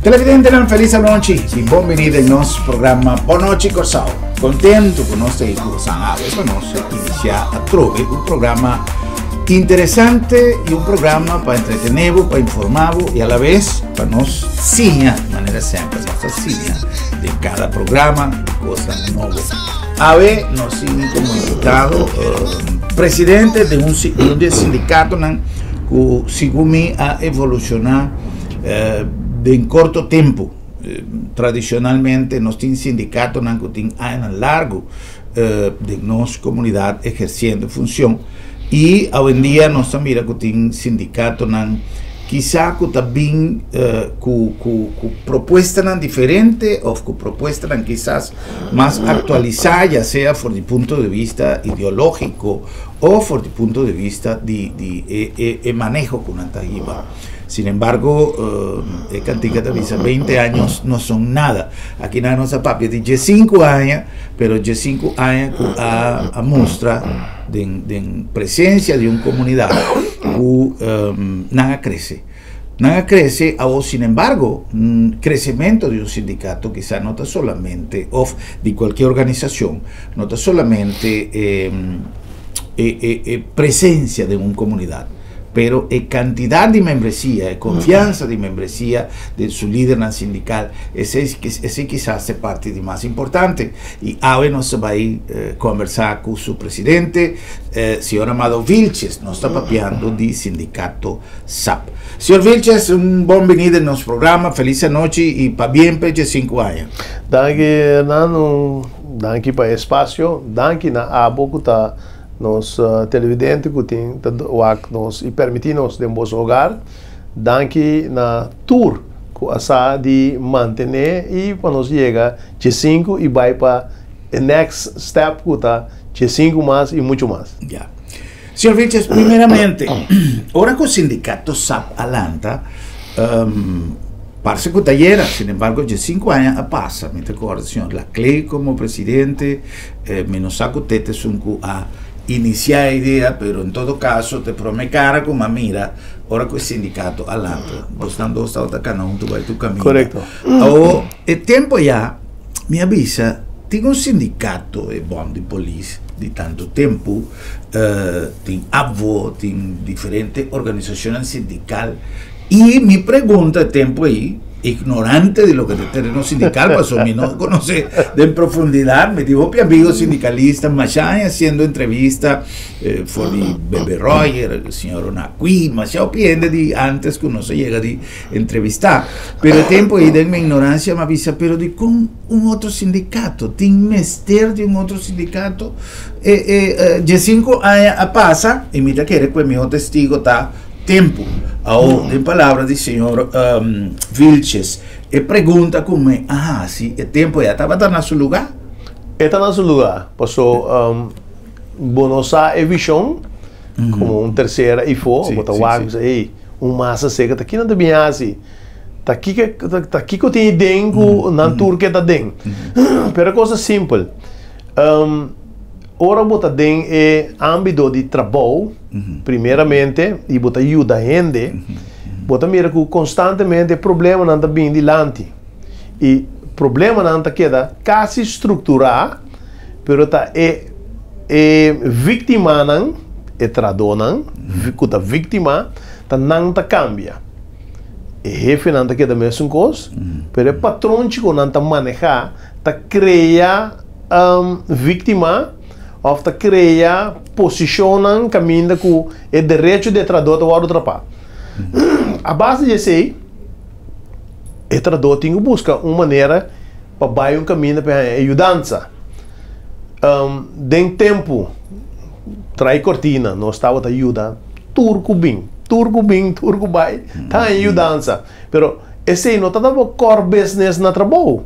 Televidentenan felis anochi i bon bini den nos programa Bon Nochi Kòrsou. Kontentu ku nos ta ei ku bosan awe pa nos inisiá atrobe un programa interesante i un programa pa entretené bo, pa informá bo i alabes pa nos siña, manera semper nos ta siña den kada programa kosnan nobo. Awe nos tin komo invitado presidente di un di e sindikatonan ku segun mi a evolushoná Den korto tempu, tradishonalmente nos tin sindikatonan ku tin añanan largu den nos komunidat ehersiendo funshon i awendia nos ta mira ku tin sindikatonan kisa ku ta bin ku ku propuestanan diferente òf ku propuestanan kisas mas aktualisá ya sea for di punto di bista ideológiko òf for di punto di bista di di e e maneho ku nan ta hiba. Sin embargo, e kantika ta bisa 20 años no son nada. Aki nan nos a papia di diesinku aña, pero diesinku aña ku a a mustra den den presencia di un komunidat ku nan a krese. Nan a krese awo, sin embargo, kresemento di un sindikato kisa no ta solamente òf di kualkier organisashon no ta solamente e e e presencia den un komunidat. Pero e cantidad di membresia, e confiansa di membresia den su lidernan sindical, esey esey kisas ta e parti di mas importante. Y awe nos ta bay conversa cu su presidente, señor Amado Vilches. Nos ta papiando di sindicato sap. Señor Vilches, un bon bini den nos programa. Feliz anochi y pabien p'e diesinku aña. Danki Hernán, danki pa e espacio, danki na abo cu ta Nos televidente ku tin ta wak nos i permití nos den boso hogar, danki na tur ku a sa di mantené i pa nos yega djesinku i bai pa e next step ku ta djesinku mas i muchu mas. Ya. Señor Vilches, primeramente, ora ku sindikato sap a lanta, Parse ku ta yera, sin embargo djesinku aña a pasa. Mi ta kòrda señor Laclé komo presidente, mi no sa ku Tete esun ku a inisiá e idea, pero en todo kaso ta e promé kara ku mi a mira ora ku e sindikato a lanta. Bosnan dos tabata kana huntu bai tur kaminda. Korekto. Awor, e tempu ayá mi a bisa tin un sindikato, e bòm di polis di tantu tempu, tin ABVO, tin diferente organisashonnan sindikal. I mi pregunta e tempu ei, ignorante di loke ta e tereno sindical, pasobra mi no conoce den profundidad, mi tin hopi amigo sindicalista, masha aña haciendo entrevista for di Bebe Royer, señor Onaqui, masha hopi hende di antes cu nos a yega di entrevista. Pero e tempu ei den mi ignorancia mi a bisa, pero dicon un otro sindicato? Tin mester di un otro sindicato? E e diesinco aña a pasa y mi ta kere cu e miho testigo ta Tempu. Awo, den palabra di señor Vilches, e pregunta ku mi a hasi e tempu ei a tabata na su lugá? E ta na su lugá, paso bo no sa e vishon komo un tersera ifo, bo ta wak bisa, ey, un masa seka ta kinan ta bin hasi? Ta kiko ta kiko tin ei den ku nan tur ke ta den? Pero e kos ta simpel. Ora bo ta den e ámbito di trabou, primeramente, i bo ta yuda hende, bo ta mira ku konstantemente e problemanan ta bini dilanti. I problemanan ta keda kasi strukturá, pero ta e e víktimanan, e trahadónan ku ta víktima, ta nan ta kambia. E hefenan ta keda mesun kos, pero e patronchi ku nan ta manehá ta krea. Víktima òf ta krea posishonnan kaminda ku e derecho di e trahadó ta wòrdu trapá. A base di esei, e trahadó tin ku buska un manera pa bai un kaminda pa e haña e yudansa. Den tempu trai kortina nos tabata yuda tur ku bin, tur ku bin, tur ku bai ta haña yudansa. Pero esei no ta tabata core business na trabou.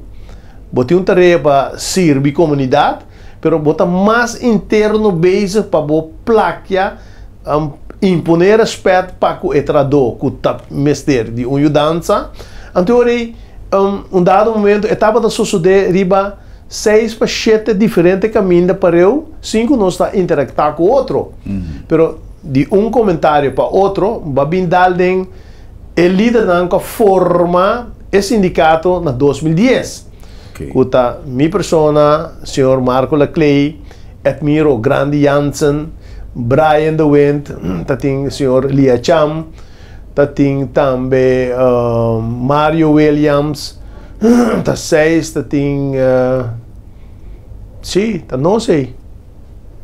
Bo tin un tarea pa sirbi komunidat, pero bo ta mas interno bezig pa bo plakia, imponé rèspèt pa ku e trahadó ku ta mester di un yudansa. Anto ora ei, un dado momento e tabata sosodé riba seis pa shete diferente kaminda pareu sin ku nos ta interaktá ku otro. Pero di un komentario pa otro, bo a bin dal den e lidernan ku a forma. e sindikato na 2010. Ku ta mi persona, señor Marco Laclay, Edmiro Grandi Jansen, Brian de Wind, ta tin señor Lia Cham, ta tin tambe Mario Williams, ta seis, ta tin, sí, ta nos ei.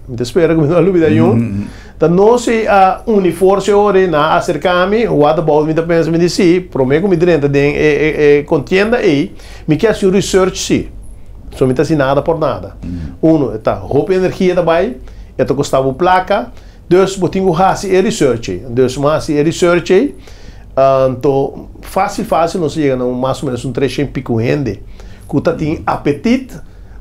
Mi ta spera ku mi no a lubida niun. Ta nos ei a uni forsa e ora ei, nan a aserká mi, what about mi ta pensa, mi di sí, promé ku mi drenta den e kontienda ei, mi ke hasi un research sí. So mi ta hasi nada por nada. Uno, e ta hopi energia ta bai, e ta kosta bo plaka, dus bo tin ku hasi e research ei. Dus mi a hasi e research ei, anto fásil fásil nos a yega na un mas o ménos un treshen piku hende ku ta tin apetit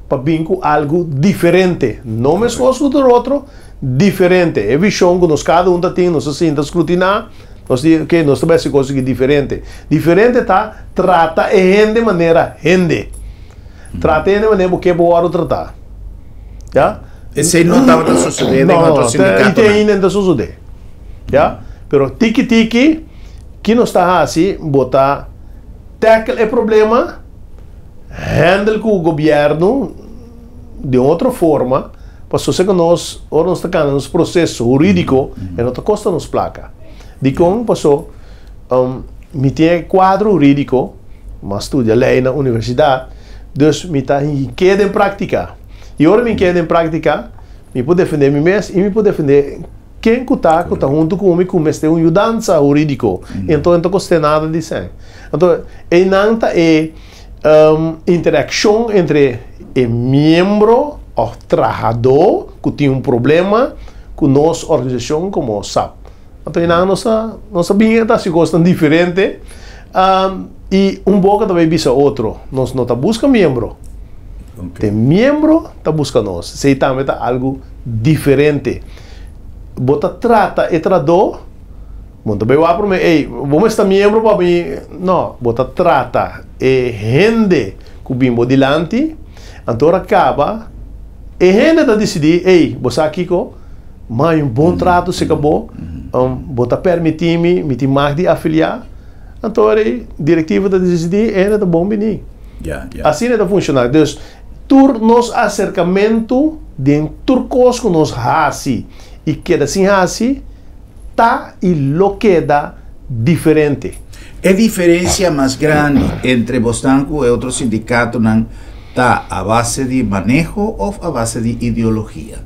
pa bin ku algu diferente. No meskos ku tur otro, diferente. E vishon ku nos kada un ta tin, nos a sinta skrutiná, nos di, ok, nos ta bai hasi kos aki diferente. Diferente ta trata e hende manera hende. Trata e hende manera bo ke bo wòrdu tratá. Ya? Esei no tabata sosodé den otro sindikatonan. No, te ainda no ta sosodé. Ya? Pero tiki tiki, ki nos ta hasi, bo ta tackle e problema, handle ku gobièrnu di un otro forma, pasobra ku nos, ora nos ta kanda nos proseso hurídiko, e no ta kosta nos plaka. Dikon? Paso mi tin e kuadro hurídiko, mi a studia lei na universidat, dus mi ta hink'é den práktika. I ora mi hink'é den práktika, mi por defendé mi mes i mi por defendé ken ku ta ku ta huntu ku mi ku mester un yudansa hurídiko. Enton e no ta kost'é nada di sèn. Anto einan ta e interakshon entre e miembro òf trahadó ku tin un problema ku nos organisashon komo sap. Anto einan nos ta nos ta bin ta hasi kosnan diferente i un boka ta bai bisa otro. Nos no ta buska miembro. Te miembro ta buska nos. Esei tambe ta algu diferente. Bo ta trata e trahadó. Bo ta bai wak promé, ey, bo mester ta miembro pa mi. No, bo ta trata e hende ku bin bo dilanti, anto ora kaba, e hende ta disidí, ey, bo sa kiko? Mi hay un bon trato serka bo, bo ta permití mi, mi tin mag di afiliá. Anto ora ei direktiva ta disidí, e hende ta bon bini. Asina e ta funshoná. Dus, tur nos aserkamentu den tur kos ku nos hasi i keda sin hasi, ta i lo keda diferente. E diferencia mas grandi entre bosnan cu e otro sindicatonan ta a base di maneho of a base di ideologia?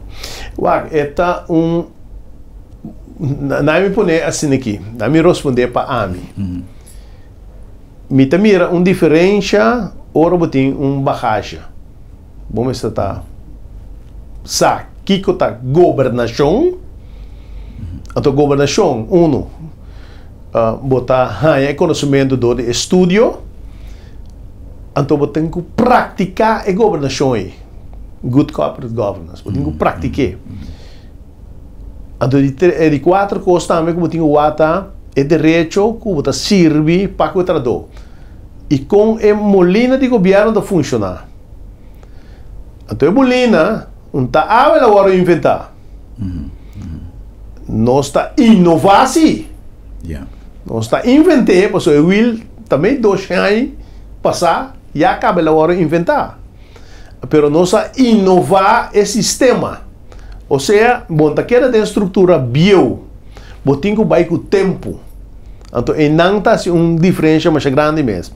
Wak, e ta un, na mi pone asina aki, na mi rosponde pa ami. Mi ta mira un diferencia ora bo tin un bagage. Bo mester ta sa kiko ta gobernashon. Anto gobernashon, unu, bo ta haña e konosementu dor di estudio, anto bo tin ku praktiká e gobernashon ei, good corporate governance, bo tin ku praktik'é. Anto di e di kuater kos tambe ku bo tin ku wak ta e derecho ku bo ta sirbi pa ku e trahadó. I kon e molina di gobièrnu ta funshoná. Anto e molina un ta awe el a wòrdu inventá. Nos ta inová sí. Nos ta invent'é pasobra e wil ta mei dos aña pasá ya kaba el a wòrdu inventá. Pero nos a inová e sistema. Osea, bo no ta keda den struktura bieu. Bo tin ku bai ku tempu. Anto einan ta hasi un diferensha masha grandi mes.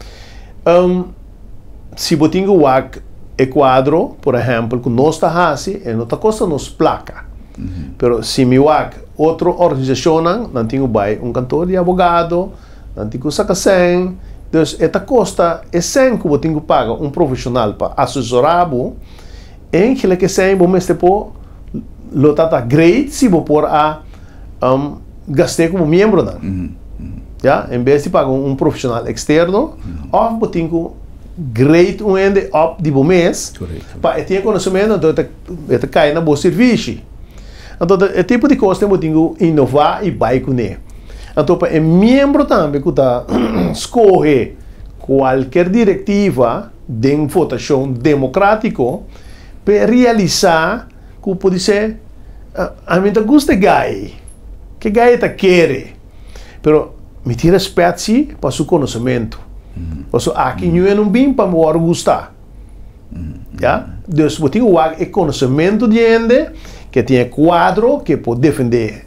Si bo tin ku wak e kuadro, por ehèmpel, ku nos ta hasi, e no ta kosta nos plaka. Pero si mi wak otro organisashonnan, nan tin ku bai un kantor di abogado, nan tin ku saka sèn. Dus e ta kosta e sèn ku bo tin ku paga un profeshonal pa asesorá bo. Eigenlijk esei bo mester por lo ta ta great si bo por a gast'é ku bo miembronan. Ya, en bes di paga un profesional externo òf bo tin ku grade un hende òp di bo mes pa e tin e konosementu anto e ta kai na bo sirvishi. Anto e tipo di kos bo tin ku inová i bai kuné. Anto pa e miembro tambe ku ta skohe kualker direktiva, den votashon demokratiko p'e realisá ku podisé ami ta gusta e gai, ke gai e ta kere, pero mi tin rèspèt si pa su konosementu. Paso aki niun no bin pa wòrdu gustá. Ya? Dus bo tin ku wak e konosementu di hende ke tin e kuadro ke por defendé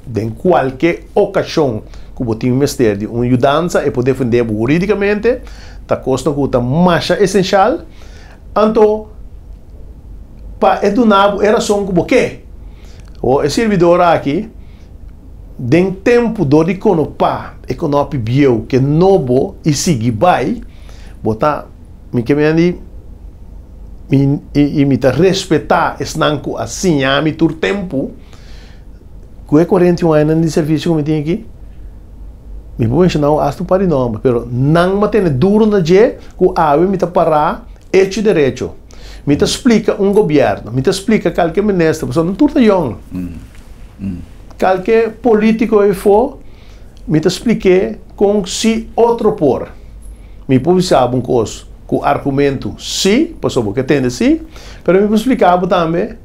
den kualke okashon ku bo tin mester di un yudansa e por defendé bo hurídikamente, ta kosnan ku ta masha esenshal. Anto pa e duna bo e rason ku bo ke. Awor e sirbidor aki den tempu dor di konopá e konopi bieu ke nobo i sigui bai, bo ta mi ke mira di mi i mi ta respetá esnan ku a siña mi tur tempu ku e 41 añanan di servisio ku mi tin aki. Mi por menshoná un asta un par di nòmber, pero nan m'a tene duru na dje ku awe mi ta pará hecho y derecho. Mi ta splika un gobièrnu, mi ta splika kalke minister, pasobra nan tur ta yòn. Kalke polítiko ei fo, mi ta splik'é kon si otro por. Mi por bisa bo un kos ku argumentu sí, pasobra bo ke tende sí, pero mi por splika bo tambe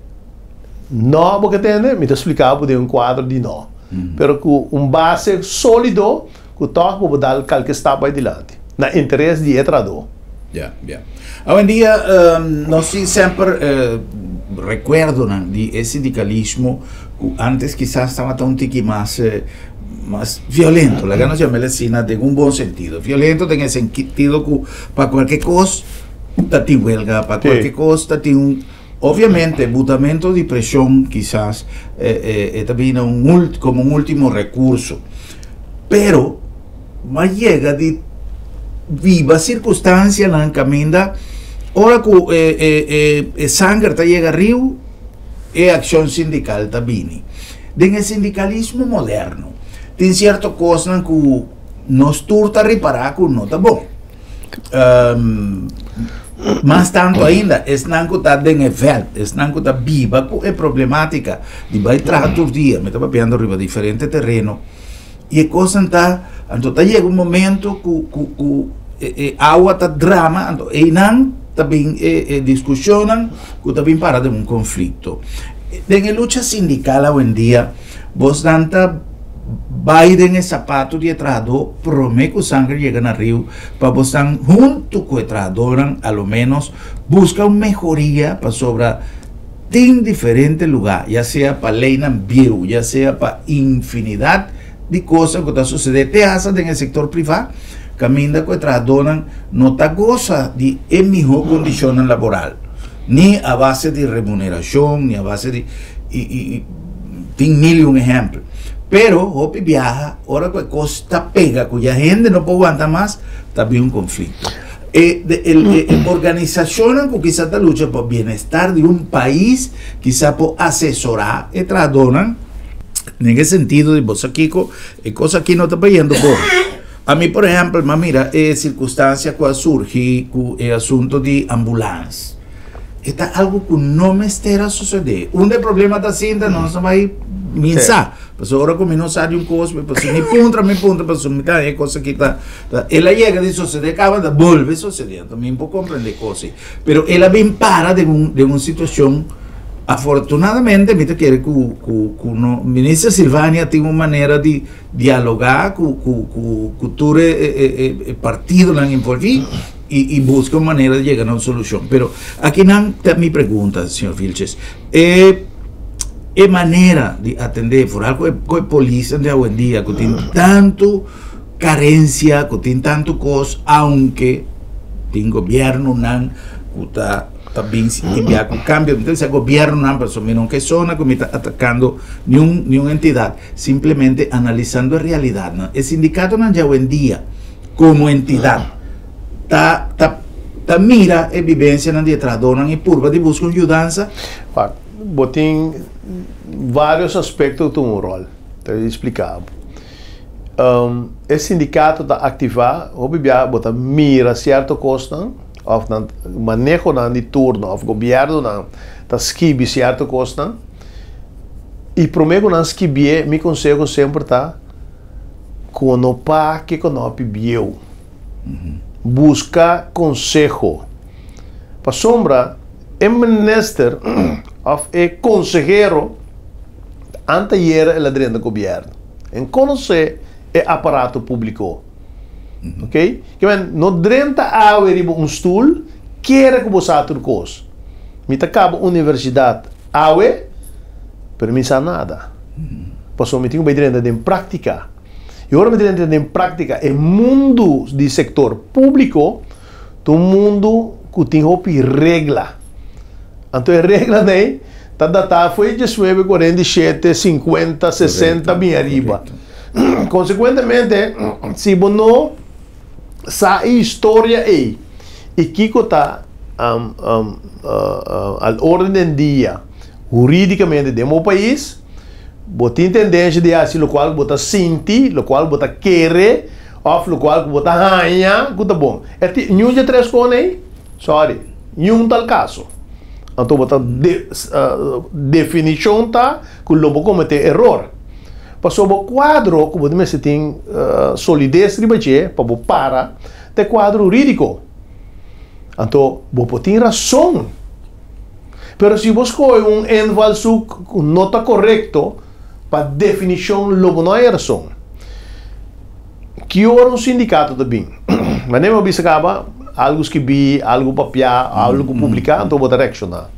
nò bo ke tende, mi ta splika bo den un kuadro di nò. Pero ku un base sólido ku tòg bo por dal kalke stap bai dilanti, na interes di e trahadó. Ya, ya. Awendia nos tin semper rekuerdonan di e sindikalismo ku antes kisas tabata un tiki mas mas violento, laga nos yam'el asina den un bon sentido. Violento den e sentido ku pa kualke kos ta tin welga, pa kualke kos ta tin un. Obviamente, butamento di preshon kisas e ta bini un komo un ultimo rekurso, pero bo a yega di biba sirkunstansianan kaminda ora ku e sanger ta yega riu e akshon sindikal ta bini. Den e sindikalismo moderno tin sierto kosnan ku nos tur ta ripará ku no ta bon. Mas tantu ainda, esnan ku ta den e vèlt, esnan ku ta biba ku e problemátika di bai traha tur dia, mi ta papiando riba diferente tereno, i e kosnan ta, anto ta yega un momento ku ku ku e awa ta drama, anto einan ta bin e e diskushonnan ku ta bin para den un konflikto. Den e lucha sindikal awendia, bosnan ta Bai den e sapato di e trahadó promé ku sanger yega na riu pa bosan huntu ku e trahadónan a lo ménos buska un mehoria pasobra tin diferente lugá, ya sea pa leinan bieu, ya sea pa infinidat di kosnan ku ta susedé te hasta den e sektor privá kaminda ku e trahadónan no ta gosa di e mihó kondishonnan laboral ni a base di remunerashon ni a base di i Tin mil i un ehèmpel. Pero hopi biaha ora ku e kos ta pega ku ya hende no por wanta mas, ta bin un konflikto. E e organisashonnan ku kisa ta lucha pa bienestar di un pais kisa por asesorá e trahadónan den e sentido di bo sa kiko e kos aki no ta bayendo bon. Ami por ehèmpel m'a mira e sirkunstansia ku a surgi ku e asunto di ambulans. E ta algo ku no mester a sosodé. Unda e problema ta sinta nos no bai minsa. Pasobra ora ku mi no sa di un kos, mi pasobra mi puntra, mi puntra, pasobra mi ta e kos aki ta, ta el a yega di sosodé kaba ta bolbe sosodé. Anto mi por komprendé kos ei. Pero el a bin para den un den un situashon afortunadamente mi ta kere ku ku ku no Minister Silvania tin un manera di dialogá ku ku ku ku tur e e e partidonan envolví. Y y busca un manera di yega na un solucion. Pero akinan ta mi pregunta, señor Vilches. E e manera di atende, vooral cu e cu e polisnan di awendia cu tin tanto carencia, cu tin tanto cos, aunke tin gobiernonan cu ta ta bin tin bia cu cambio. Mi ta bisa gobiernonan pasobra mi no ke sona cu mi ta atacando niun niun entidad, simplemente analisando e realidadnan. E sindicatonan di awendia Komo entidat ta ta ta mira e bibensianan di e trahadónan i purba di buska un yudansa? Wak, bo tin vários aspekto ku ta un ròl. Ta splika bo. E sindikato ta aktivá, hopi bia bo ta mira sierto kosnan òf nan manehonan di turno òf gobièrnunan ta skibi sierto kosnan i promé ku nan skibié mi konseho semper ta, Kono pa ke konopi bieu. Buska konseho. Pasobra e minister òf e konsehero anteayera el a drenta gobièrnu. En konosé e aparato públiko. Ok? Ke men, no drenta awe riba un stul, kere ku bo sa tur kos. Mi ta kaba universidat awe, pero mi sa nada. Pasobra mi tin ku bai drenta den práktika. I ora mi drenta den práktika, e mundu di sektor públiko ta un mundu ku tin hopi regla. Anto e reglanan ei ta datá fo'i 1947, 50, 60 bin ariba. Konsekuentemente, si bo no sa e historia ei i kiko ta al orden den dia hurídikamente den bo pais, bo tin tendensia di hasi lokual ku bo ta sinti, lokual ku bo ta kere òf lokual ku bo ta haña ku ta bon. E tin niun dje tres kos ei? Sorry, niun tal kaso. Anto bo ta definishon ta ku lo bo kometé eror. Pasobra bo kuadro ku bo mester tin solides riba dje pa bo para ta e kuadro hurídiko. Anto bo por tin rason. Pero si bo skohe un invalshoek ku no ta korekto, pa definishon lo bo no haya rason. Ki ora un sindikato ta bin? Manera mi a bisa kaba, algu skibí, algu papiá, algu publiká, anto bo ta reakshoná.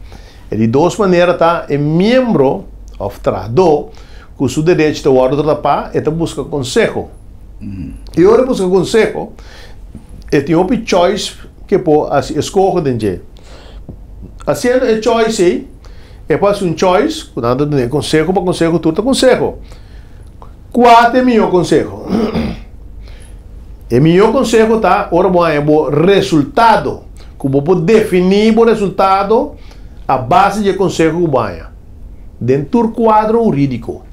E di dos manera ta e miembro òf trahadó ku su derecho ta wòrdu tratapá, e ta buska konseho. I ora e buska konseho, e tin hopi choice ku e por hasi eskoho den dje. Hasiendo e choice ei, e por hasi un choice ku nan ta duna e konseho pa konseho, tur ta konseho. Kua ta e mihó konseho? E mihó konseho ta ora bo haña bo resultado, ku bo por definí bo resultado a base di e konseho ku bo haña, den tur kuadro hurídiko.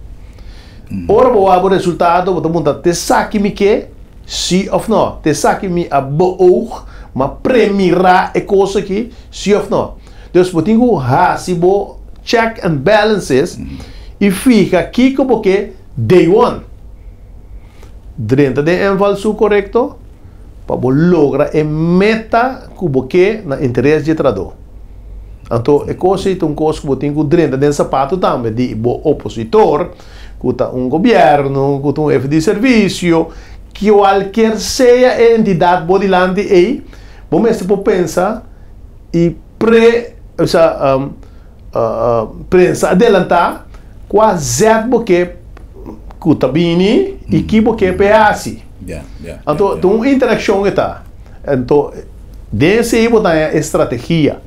Ora bo wak bo resultado, bo ta puntra, Te esaki mi ke, sí òf nò? Te esaki mi a beoog, mi a premirá e kos aki, sí òf nò? Dus bo tin ku hasi bo check and balances i fiha kiko bo ke day one. Drenta den invalshoek korekto pa bo logra e meta ku bo ke na interes di e trahadó. Anto e kos ei ta un kos ku bo tin ku drenta den sapato tambe di bo opositor, ku ta un gobièrnu, ku ta un hefe di servisio, kualker sea e entidat bo dilanti ei, bo mester por pensa i pre, osea, prensa adelantá kua zèt bo ke ku ta bini i ki bo ke pa e hasi. Anto ta un interakshon e ta. Anto den esei bo ta haña e strategia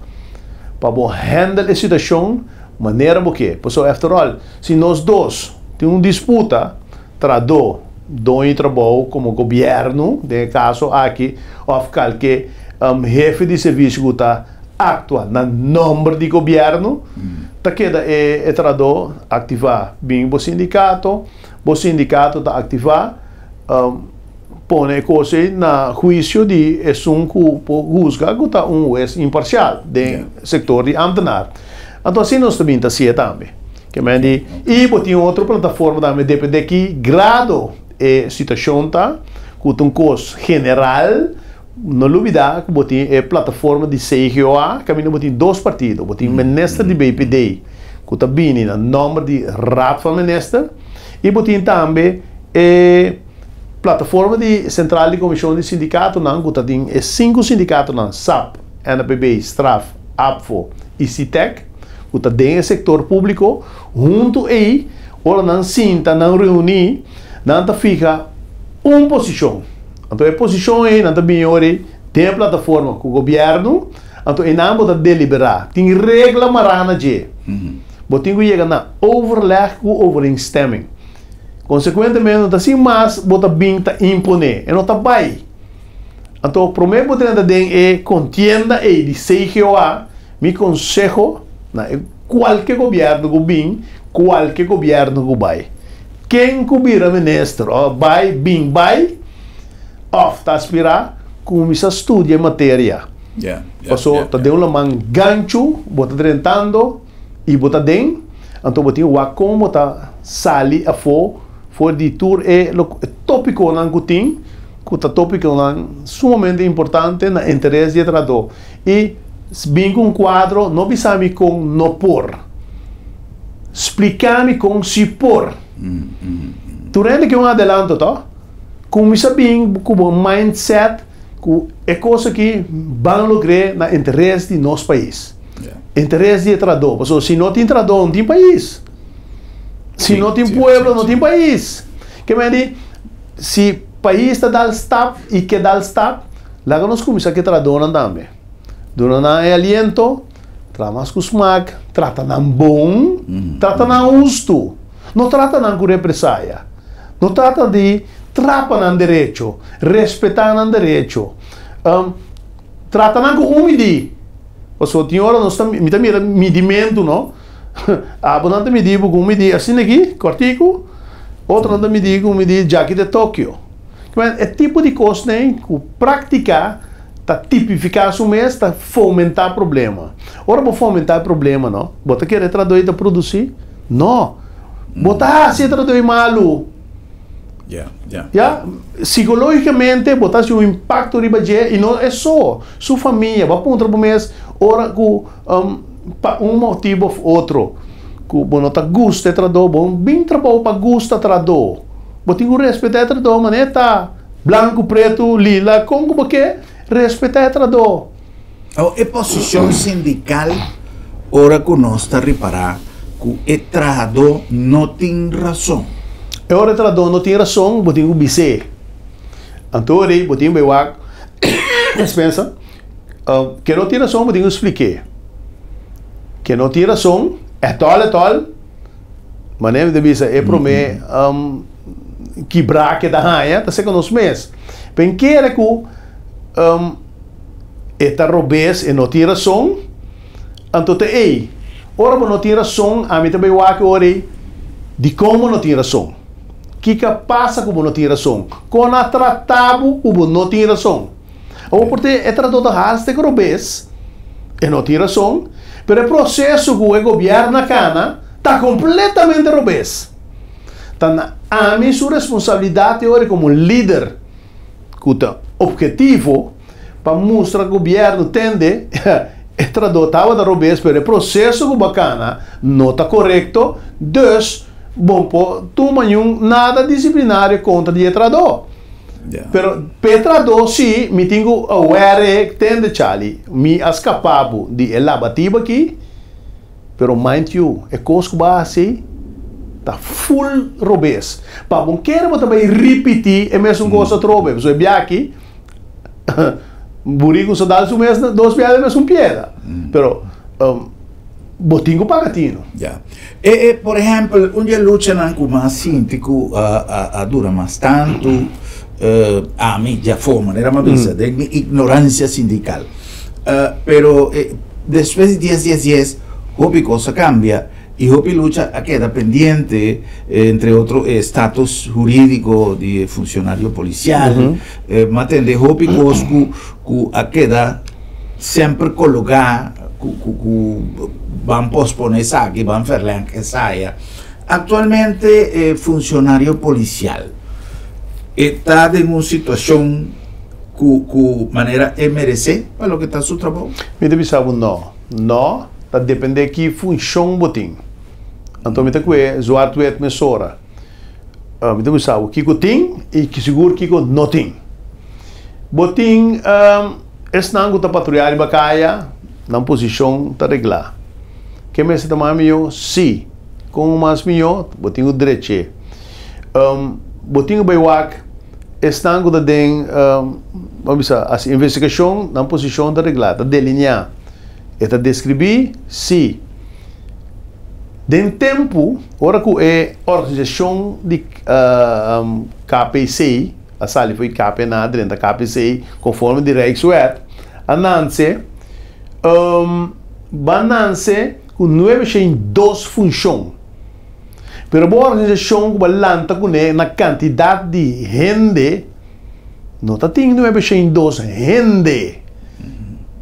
pa bo handle e situashon manera bo ke. Pasobra after all si nos dos tin un disputa, trahadó, doño di trabou komo gobièrnu den e kaso aki òf kalke hefe di servisio ku ta aktua na nòmber di gobièrnu, ta keda e trahadó aktivá. Bin bo sindikato, bo sindikato ta aktivá, pone e kos ei na huisio di esun ku por husga ku ta un hues imparsial den sektor di ámtenar. Anto asina nos ta bin ta hasié tambe. Ke men di, i bo tin otro plataforma tambe depende ki grado e situashon ta, ku ta un kos general, no lubida ku bo tin e plataforma di CGOA kaminda bo tin dos partido, bo tin minister di BPD ku ta bini na nòmber di Raad van Minister i bo tin tambe e plataforma di Sentral di Komishon di Sindikatonan ku ta tin e sinku sindikatonan, sap, NAPB, straf, ABVO i SITEK. ku ta den e sektor públiko, huntu ei, ora nan sinta, nan reuní, nan ta fiha un posishon. Anto e posishon ei nan ta bini ora ei den e plataforma ku gobièrnu, anto einan bo ta deliberá. Tin regla mará na dje. Bo tin ku yega na overleg ku overeenstemming. Konsekuentemente no ta sin mas bo ta bin ta imponé, e no ta bai. Anto promé bo drenta den e kontienda ei di CGOA, Mi konseho na e kualke gobièrnu ku bin, kualke gobièrnu ku bai, ken ku bira minister òf bai bin bai òf ta aspirá, kuminsá studia e materia. Paso ta den un laman ganchu bo ta drentando i bo ta den, anto bo tin wak kon bo ta sali afó for di tur e tópikonan ku tin, ku ta tópikonan sumamente importante na interes di e trahadó. I bin ku un kuadro, no bisa mi kon no por. Splika mi kon si por. Tur hende ke un adelanto, to? Kuminsá bin ku bo mindset ku e kos aki ban logr'é na interes di nos pais. Interes di e trahadó. Pasobra si no tin trahadó no tin pais. Si no tin pueblo no tin pais. Ke men di si pais ta dal stap i ke dal stap, laga nos kuminsá ku e trahadónan tambe. Duna nan e aliento, traha mas ku smak, trata nan bon, trata nan hustu. No trata nan ku represaya. No trata di trapa nan derecho, respetá nan derecho. Trata nan ku humidi. Pasobra tin ora nos ta, mi ta mira midimentu, no? Abo nan ta midi bo ku un midi asina aki, kòrtiku, otronan ta midi ku un midi djaki te Tokio. E tipo di kosnan ku práktika ta tipifiká su mes ta fomentá problema. Ora bo fomentá e problema, no, bo ta kere trahadó i ta produsí? No. Bo ta hasi e trahadó i malu. Ya, sikológikamente bo ta hasi un impakto riba dje i no e so, su famia. Bo a puntra bo mes ora ku pa un motibu òf otro ku bo no ta gusta e trahadó, bo bin trabou pa gusta trahadó. Bo tin ku respetá e trahadó manera ta blanku, pretu, lila, kon ku bo ke, respetá e trahadó. Awor e posishon sindikal ora ku nos ta ripará ku e trahadó no tin rason. E ora e trahadó no tin rason, bo tin ku bis'é. Anto ora ei bo tin bai wak despensa ke no tin rason bo tin ku splik'é. Ke no tin rason, ètòl ètòl, manera mi ta bisa e promé kibrá ke ta haña ta seka nos mes. Pen kere ku. E ta robes, e no tin rason, anto ta ei. Ora bo no tin rason, ami ta bai wak e ora ei, dikon bo no tin rason? Kiko a pasa ku bo no tin rason? Kon a trata bo ku bo no tin rason? Awor por te e trató ta hartstikke robes, e no tin rason, pero e proseso ku e gobièrnu a kana ta kompletamente robes. Ta na ami su responsabilidat e ora ei komo lider. ku ta obhetivo pa mustra gobièrnu tende e trahadó tabata robes pero e proseso ku bo a kana no ta korekto, dus bo por tuma niun nada disiplinario kontra di e trahadó. Pero pa e trahadó si mi tin ku aware tende Charlie mi a skapa bo di e labatiba aki. Pero mind you, e kos ku bo a hasi ta full robes. Pa bo kere bo ta bai ripití e mesun kos atrobe. Pasobra e bia aki, buriku sa dal su mes dos bia den mesun piedra. Pero bo tin ku paga tino. Ya. E, e, por ehèmpel, un di e luchanan ku mas sinti ku a dura mas tantu, ami djafó, manera mi a bisa, den mi ignoransia sindikal. Pero despues di dies dies dies hopi kos a kambia i hopi lucha a keda pendiente, entre otro e status hurídiko di e funshonario polisial. Mi a tende hopi kos ku ku a keda semper kologá ku ku ku ban posponé esaki, ban verlèng esaya. Aktualmente e funshonario polisial e ta den un situashon. Ku ku manera e meresé pa loke ta su trabou? Mi ta bisa bo no. No, ta dependé ki funshon bo tin. Anto mi ta kue zwart wit mesora. Mi ta bisa bo kiko tin i sigur kiko no tin. Bo tin esnan ku ta patruyá riba kaya, nan posishon ta reglá. Ke mester ta mas mihó? Sí. Kon mas mihó? Bo tin ku drech'é. Bo tin ku bai wak. Esnan ku ta den, bo bisa, hasi investigashon, nan posishon ta reglá, ta delineá. E ta deskribí si den tempu ora ku e organisashon di KPC a sali for di KPNA drenta KPC konforme di Rijkswet a nanse, bo a nanse ku nuebe shen dos funshon. Pero bo organisashon ku bo a lanta kuné na kantidat di hende no ta tin 902 hende.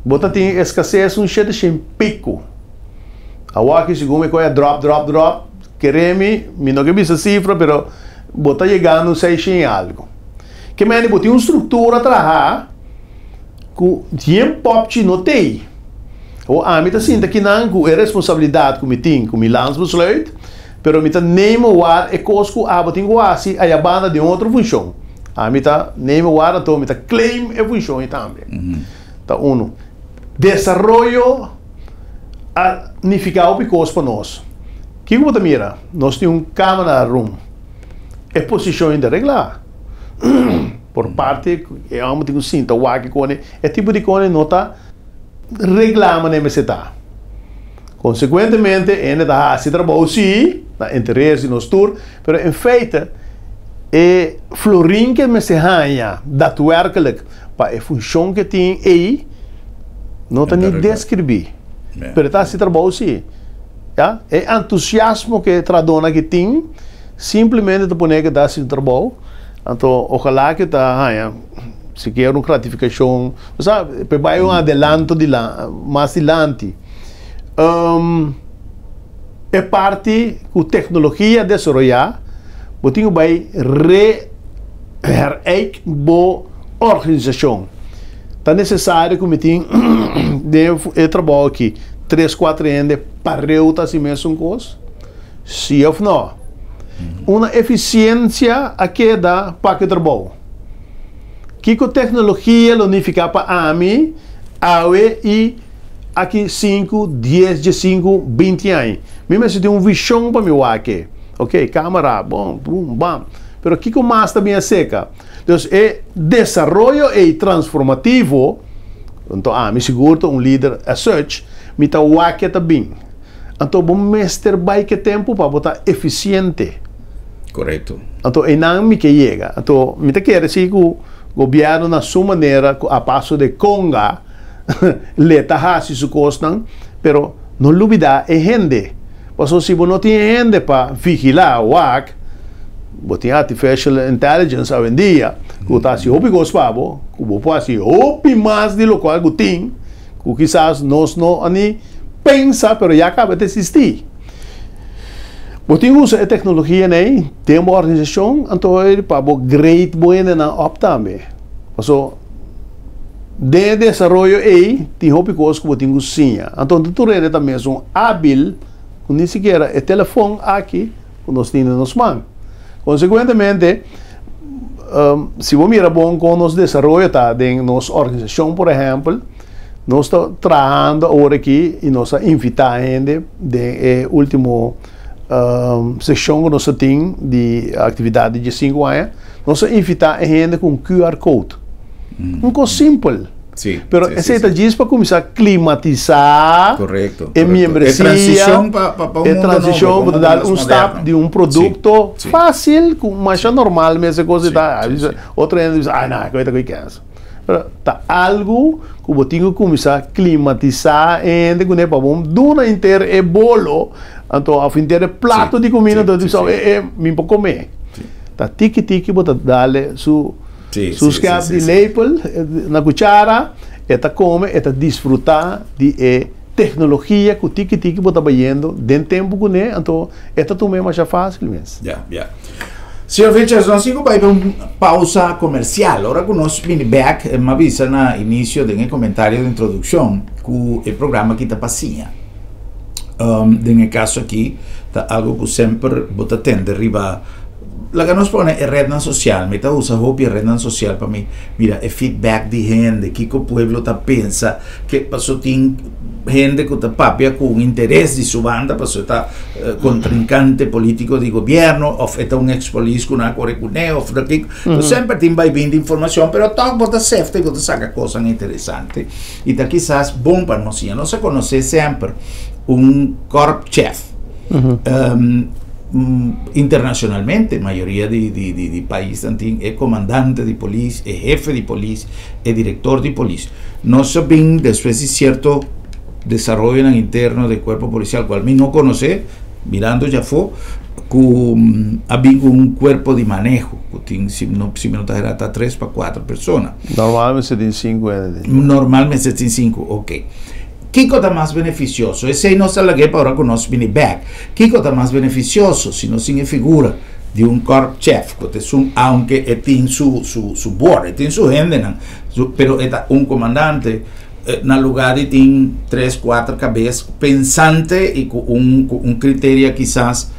Bo ta tin eskases un 700 piku. Awor aki segun mi koe a drop drop drop, kere mi, mi no ke bisa sifra pero bo ta yegando un 600 i algu. Ke mende bo tin un struktura traha ku yen popchi no tei. Awor ami ta sinta kinan ku e responsabilidat ku mi tin ku mi landsbesluit, pero mi ta neem awor e kos ku abo tin ku hasi aya banda den otro funshon. Ami ta neem waar anto mi ta claim e funshon ei tambe. Ta unu. Desaroyo a nifiká hopi kos pa nos. Kiko bo ta mira? Nos tin un camera room. E posishon ei ta reglá. Por parti e hòmber tin ku sinta wak e kone. E tipo di kone no ta reglá manera mester ta. Konsekuentemente hende ta hasi trabou sí, na interes di nos tur, pero en feite e florin ke mester haña daadwerkelijk pa e funshon ke tin ei no ta ni deskribí. Pero e ta hasi trabou sí. Ya, e entusiasmo ke e trahadónan aki tin simplemente ta pone ke ta hasi un trabou. Anto ojalá ke ta haña sikiera un gratifikashon, bo sa, pa e bai un adelanto mas dilanti. E parti ku teknologia a desaroyá, bo tin ku bai re hereik bo organisashon. Ta nesesario ku mi tin den e trabou aki tres kuater hende pareu ta hasi mesun kos? Si òf nò? Una efisiensia a keda pa ku e trabou. Kiko teknologia lo nifiká pa ami awe i aki sinku, dies, diesinku, binti aña? Mi mester tin un vishon pa mi wak e. Ok, kamera, bon, bum, bam. Pero kiko mas ta bin aserka? Dus e desaroyo ei transformativo, anto ami sigur ta un lider as such, mi ta wak e ta bin. Anto bo mester bai ke tempu pa bo ta efisiente. Korekto. Anto einan mi ke yega. Anto mi ta kere si ku gobièrnu na su manera ku a paso de konga le ta hasi su kosnan, pero no lubidá e hende. Pasobra si bo no tin e hende pa vigilá, wak, bo tin artificial intelligence awendia ku ta hasi hopi kos pa bo, ku bo por hasi hopi mas di lokual ku tin. Ku kisas nos no a ni pensa, pero ya kaba ta eksistí. Bo tin usa e teknologia nei den bo organisashon, anto pa bo grade bo hendenan op tambe. Paso den e desaroyo ei tin hopi kos ku bo tin ku siña. Anto no tur hende ta mesun ábil ku ni sikiera e telefòn aki ku nos tin den nos man. Konsekuentemente, si bo mira bon kon nos desaroyo ta den nos organisashon, por ehèmpel, nos ta trahando awor aki i nos a invitá hende den e último seshon ku nos a tin di aktividat di diesinku aña, nos a invitá e hende ku un QR code. Un kos simpel. Sí, Pero sí, esei sí, ta sí. djis pa kuminsá klimatisá Korekto, e korekto. E miembresia, transishon pa pa pa un e mundo nobo, transishon pa un pa ta mundo dal mas un stap moderno. di un Sí, produkto sí, fásil ku masha sí, normal mes e kos sí, ta. sí, sí. Otro hende bisa, ai no, e kos ta ko'i kèns. Pero ta algu ku bo tin ku kuminsá klimatisá e hende kuné pa bo duna henter e bolo anto òf henter e Sí, plato di kuminda sí, anto sí, bisa sí. e e mi por kom'é. Sí. Ta tiki tiki bo ta dal su Sí, Su sí, sí, skèp sí, di sí. lepel na kuchara, e ta kome, e ta disfrutá di e teknologia ku tiki tiki bo ta bayendo den tempu kuné, anto e ta tum'é masha fásil mes. Ya, ya. Señor Vilches, nos tin ku bai pa un pausa komersial. Ora ku nos bini bèk, mi a bisa na inisio den e komentario di introdukshon ku e programa aki ta pa siña. Den e kaso aki ta algu ku semper bo ta tende riba Laga nos pone e rednan sosial. Mi ta usa hopi e rednan sosial pa mi mira e feedback di hende, kiko pueblo ta pensa, ke paso tin hende ku ta papia ku un interes di su banda paso e ta kontrinkante politiko di gobierno òf e ta un eks polis ku nan a kore kuné òf no kiko. Semper tin bai bin di informashon pero tòg bo ta sefta i bo ta saka kosnan interesante i ta kisas bon pa nos siña. Nos a konosé semper un korpchef. Internacionalmente mayoria di di di di paisnan tin e comandante di polis, e hefe di polis, e director di polis. Nos a bin despues di cierto desaroyonan interno di cuerpo policial cual mi no conoce, mirando djafo, cu a bin cu un cuerpo di maneho cu tin si no si mi no ta hera ta tres pa cuatro persona. Normalmente tin cinco hende. Normalmente tin cinco, ok. Kiko ta mas benefisioso? Esei nos ta lag'é pa ora ku nos bini bèk. Kiko ta mas benefisioso si nos tin e figura di un korpchef ku ta esun, aunke e tin su su su bord, e tin su hendenan, su pero e ta un komandante na lugá di tin tres kuater kabes pensante i ku un ku un kriteria kisas.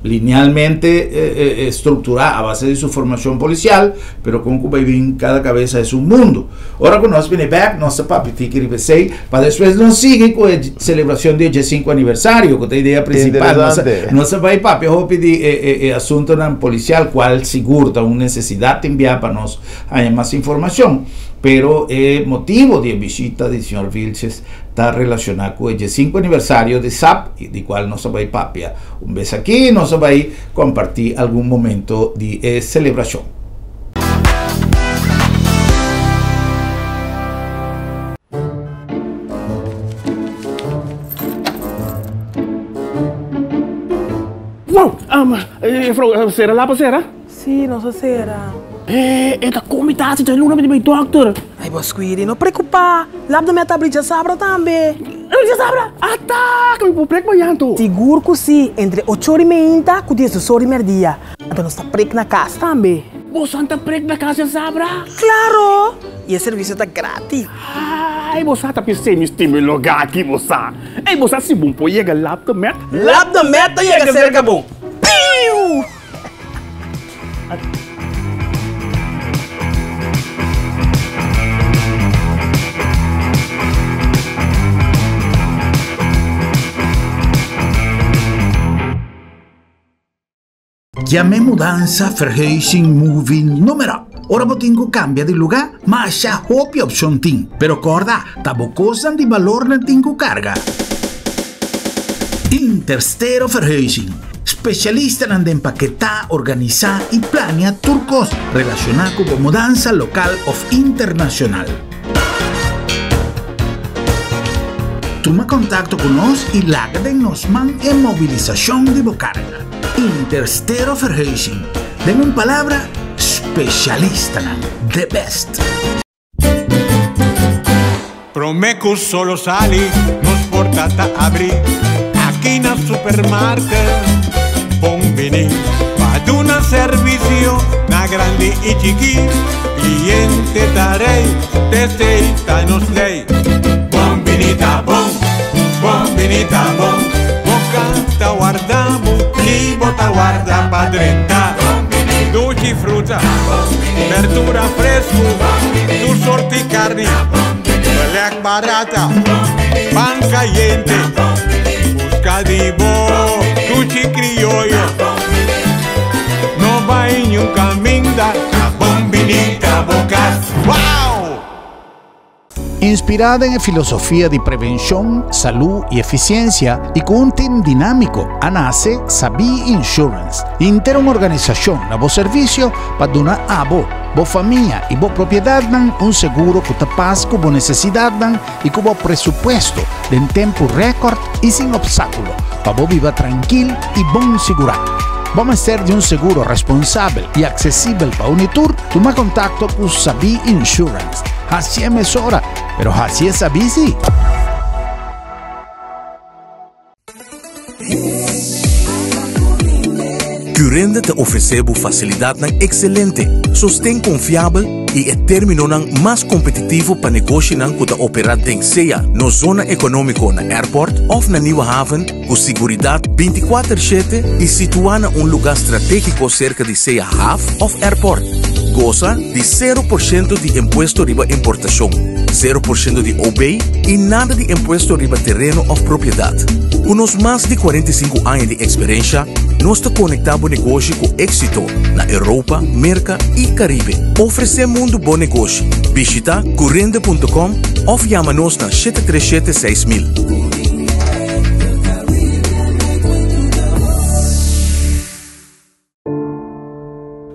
Linealmente structura a base di su formacion policial, pero con cu bay bin cada cabeza es un mundo. Ora cu nos bini bek, nos ta papia tiki riba esey, pa despues nos sigui cu e celebracion di e diescinco aniversario, cu ta e idea principal. Nos Interesante. nos a bay papia hopi di e e e asuntonan policial, cual sigur ta un necesidad tin bia pa nos haña mas informacion, pero e motibo di e bishita di señor Vilches ta relaciona cu e diescinco aniversario di sap, y di cual nos a bay papia un bes aki, nos a bay comparti algun momento di e celebracion. Wow! Juffrouw, sera lapa sera? Sí, nos a sera. E, e ta komi tasi dje luna mi di bai dokter. Ai, bo Squiri, no preokupá. Lap de meta abri djasabra tambe. Abri djasabra? Ata! Ke mi por prek mañan to? Sigur ku sí, entre ocho ora i meinta ku diesdos ora i merdia. Anto nos ta prek na kas tambe. Bosan ta prek na kas djasabra? Klaro! I e servisio ta gratis. Ai, bo sa ta p'esei mi stima e lugá aki, bo sa. Ei, bo sa si bon por yega Lap de Met? Lap de Met ta yega serka bo. Piu! Yam'e mudansa, verhuizing, moving, noem maar op. Ora bo tin ku kambia di lugá, masha hopi opshon tin. Pero kòrda, ta bo kosnan di balor nan tin ku karga. Interstero Verhuizing, spesialistanan den paketá, organisá i plania tur kos relashoná ku bo mudansa lokal òf internashonal. Tuma kontakto ku nos i laga den nos man e mobilisashon di bo karga. Interstero Verhuizing, den un palabra, spesialistanan, the best! Prome cu solo sali, nos porta ta abri aki na supermarket. Bon bini pa duna servicio na grandi y chiki. Cliente ta rey, t'esey ta nos ley. Bon bini ta bon, bon bini ta bon. Bo canta warda bo, ni bo ta warda pa drenta. Dushi fruta, berdura fresku, tur sorti karni, belèk barata, pan kayente, buska di bo dushi krioyo. No bai niun kaminda, ta bon bini ta bo kas. Wow! Inspirá den e filosofia di prevenshon, salú i efisiensia i ku un tim dinámiko a nase Sabí Insurance, henter un organisashon na bo servisio pa duna abo, bo famia i bo propiedatnan un seguro ku ta pas ku bo nesesidatnan i ku bo presupuesto den tempu rèkòrt i sin opstákulo pa bo biba trankil i bon sigurá. Bo mester di un seguro responsabel i aksesibel pa uni tur? Tuma kontakto ku Sabí Insurance. Hasié mesora, pero hasié sabí sí! Curinde ta ofresé bo fasilidatnan ekselente, sosten konfiabel i e términonan mas kompetitivo pa negoshinan ku ta operá den sea nos zona ekonómiko na Airport òf na Nieuwe Haven ku siguridat bintikuater shete i situá na un lugá stratégiko serka di sea haf òf airport. Gosa di sero por shento di impuesto riba importashon, sero por shento di OB i nada di impuesto riba tereno òf propiedat. Ku nos mas di 45 aña di eksperensha, nos ta konektá bo negoshi ku éksito na Europa, Merka i Karibe. Ofresé mundu bo negoshi. Bishita curinde.com òf yama nos na 737 6000.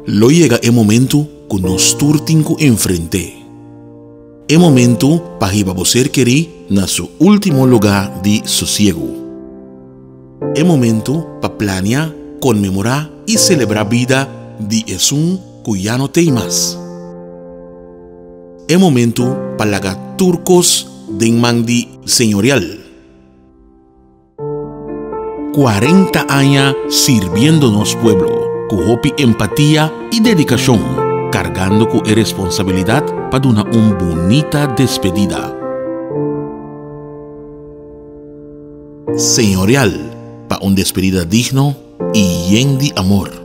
Lo yega e momentu ku nos tur tin ku enfrent'é. E momentu pa hiba bo ser kerí na su último lugá di sosiegu. E momentu pa plania, konmemorá i selebrá bida di esun ku ya no t'ei mas. E momentu pa laga tur kos den man di Señorial. 40 aña sirbiendo nos pueblo ku hopi empatia i dedikashon, kargando ku e responsabilidat pa duna un bunita despedida. Señorial, pa un despedida digno. i yen di amor.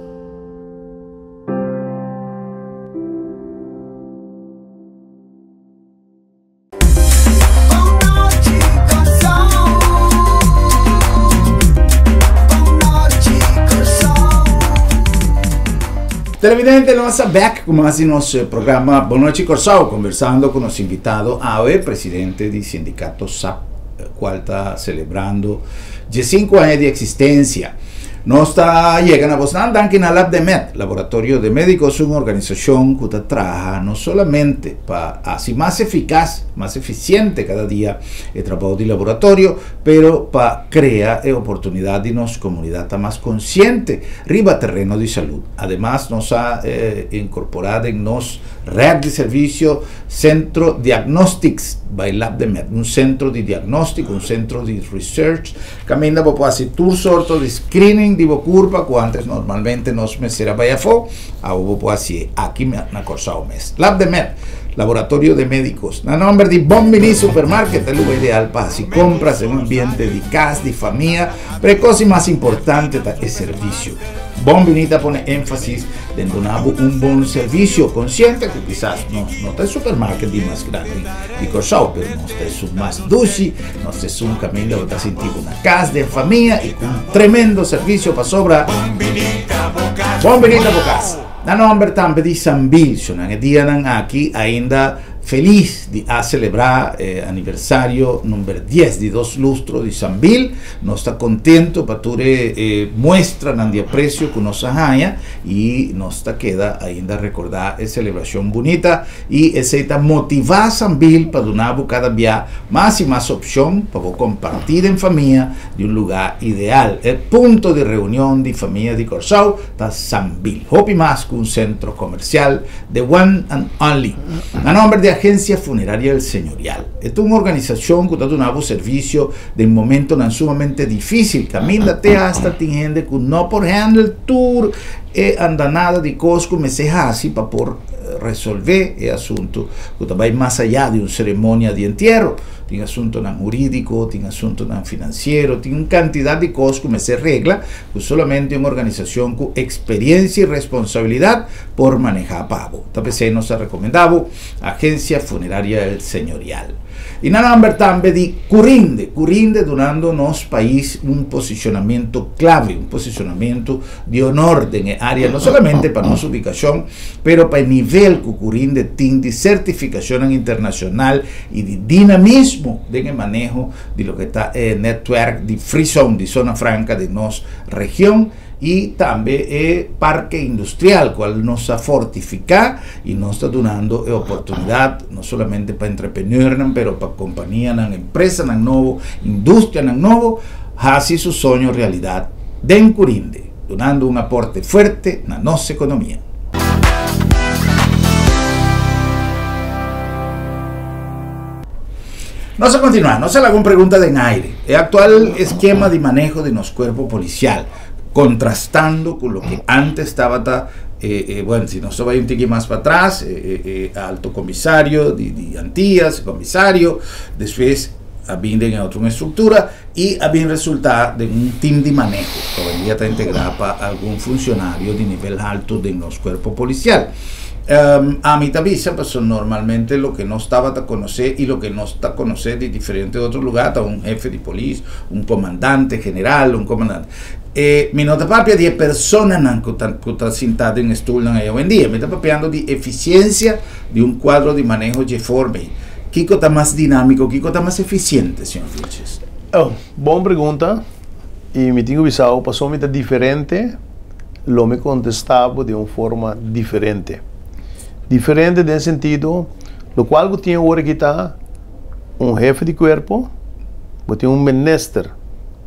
Televidente, nos ta back ku mas di nos programa Bon Nochi Kòrsou, konversando ku nos invitado awe, presidente di Sindikato sap, kual ta selebrando diesinku aña di eksistensia. Nos ta yega na bosnan danki na Labdemed, Laboratorio de Médicos, un organisashon ku ta traha no solamente pa hasi mas efikas, mas efisiente kada dia e trabou di laboratorio, pero pa krea e oportunidat di nos komunidat ta mas konsiente riba tereno di salud. Ademas nos a inkorporá den nos red di servisio Centro Diagnostics by Labdemed, un sentro di diagnóstiko, un sentro di research, Kaminda bo por hasi tur sorto di screening di bo kurpa ku antes normalmente nos mester a bai afó, awo bo por hasié aki na Kòrsou mes. Labdemed, Laboratorio de Médicos, na nòmber di Bon Biní Supermarket, e lugar ideal pa hasi kompras den un ambiente di kas, di famia, pero e kos di mas importante ta e servisio. Bon Biní ta pone énfasis den duna bo un bon servisio, konsiente ku kisas nos no ta e supermarket di mas grandi di Kòrsou, pero nos ta esun mas dushi. Nos esun kaminda bo ta sinti bo na kas den famia i ku un tremendo servisio pasobra Bon binita bo kas. Na nomber tambe di Sambil, shonan e dianan aki ainda felis di a selebrá e aniversario number dies di dos lustro di Sambil. Nos ta kontento pa tur e muestranan di apresio ku nos a haña i nos ta keda ainda rekordá e selebrashon bunita. I esei ta motivá Sambil pa duna bo kada bia mas i mas opshon pa bo kompartí den famia di un lugá ideal. E punto di reunion di famia di Kòrsou ta Sambil. Hopi mas ku un sentro komersial, the one and only. Na nòmber di Agensia Funeraria El Señorial. E ta un organisashon ku ta duna bo servisio den momentonan sumamente difísil, kaminda te asta tin hende ku no por handle tur e andanada di kos ku mester hasi pa por resolvé e asuntu ku ta bai mas ayá di un seremonia di entiero. Tin asuntunan hurídiko, tin asuntunan finansiero, tin un kantidat di kos ku mester regla ku solamente un organisashon ku eksperiensia i responsabilidat por manehá pa bo. Ta p'esei nos ta rekomendá bo Agensia Funeraria El Señorial. I na nomber tambe di Curinde, Curinde dunando nos pais un posicionamento clave, un posicionamento di honor den e area no solamente pa nos ubicacion, pero pa e nivel cu Curinde tin di certificacionnan internacional y di dinamismo den e maneho di loke ta e netwerk di Free Zone, di Zona Franca den nos region. Y tambe e parke industrial cual nos a fortifica y nos ta dunando e oportunidad no solamente pa entrepreneurnan pero pa companianan, empresanan nobo, industrianan nobo haci su soño realidad den Curinde, dunando un aporte fuerte na nos economia. Nos a continua, nos a laga un pregunta den aire. E actual eskema di maneho di nos cuerpo policial, contrastando cu loke antes tabata, bueno, si nos ta bay un tiki mas patras, e alto comisario di Antillas, comisario, despues a bin den e otro un estructura y a bin resulta den un team di maneho, cu awendia ta integra pa algun funcionario di nivel halto den nos cuerpo policial. Ami ta bisa pasobra normalmente loke nos tabata konosé i loke nos ta konosé di diferente otro lugá ta un hefe di polis, un komandante general, un komandante. E mi no ta papia di e personanan ku ta ku ta sintá den e stulnan ei awendia, mi ta papiando di efisiensia di un kuadro di maneho dje forma ei. Kiko ta mas dinámiko, kiko ta mas efisiente, señor Vilches? Oh, bon pregunta i mi tin ku bisa bo pasobra mi ta diferente. Lo mi contesta bo den un forma diferente. Diferente den sentido, locual cu tin awor aki ta un hefe di cuerpo, bo tin un minister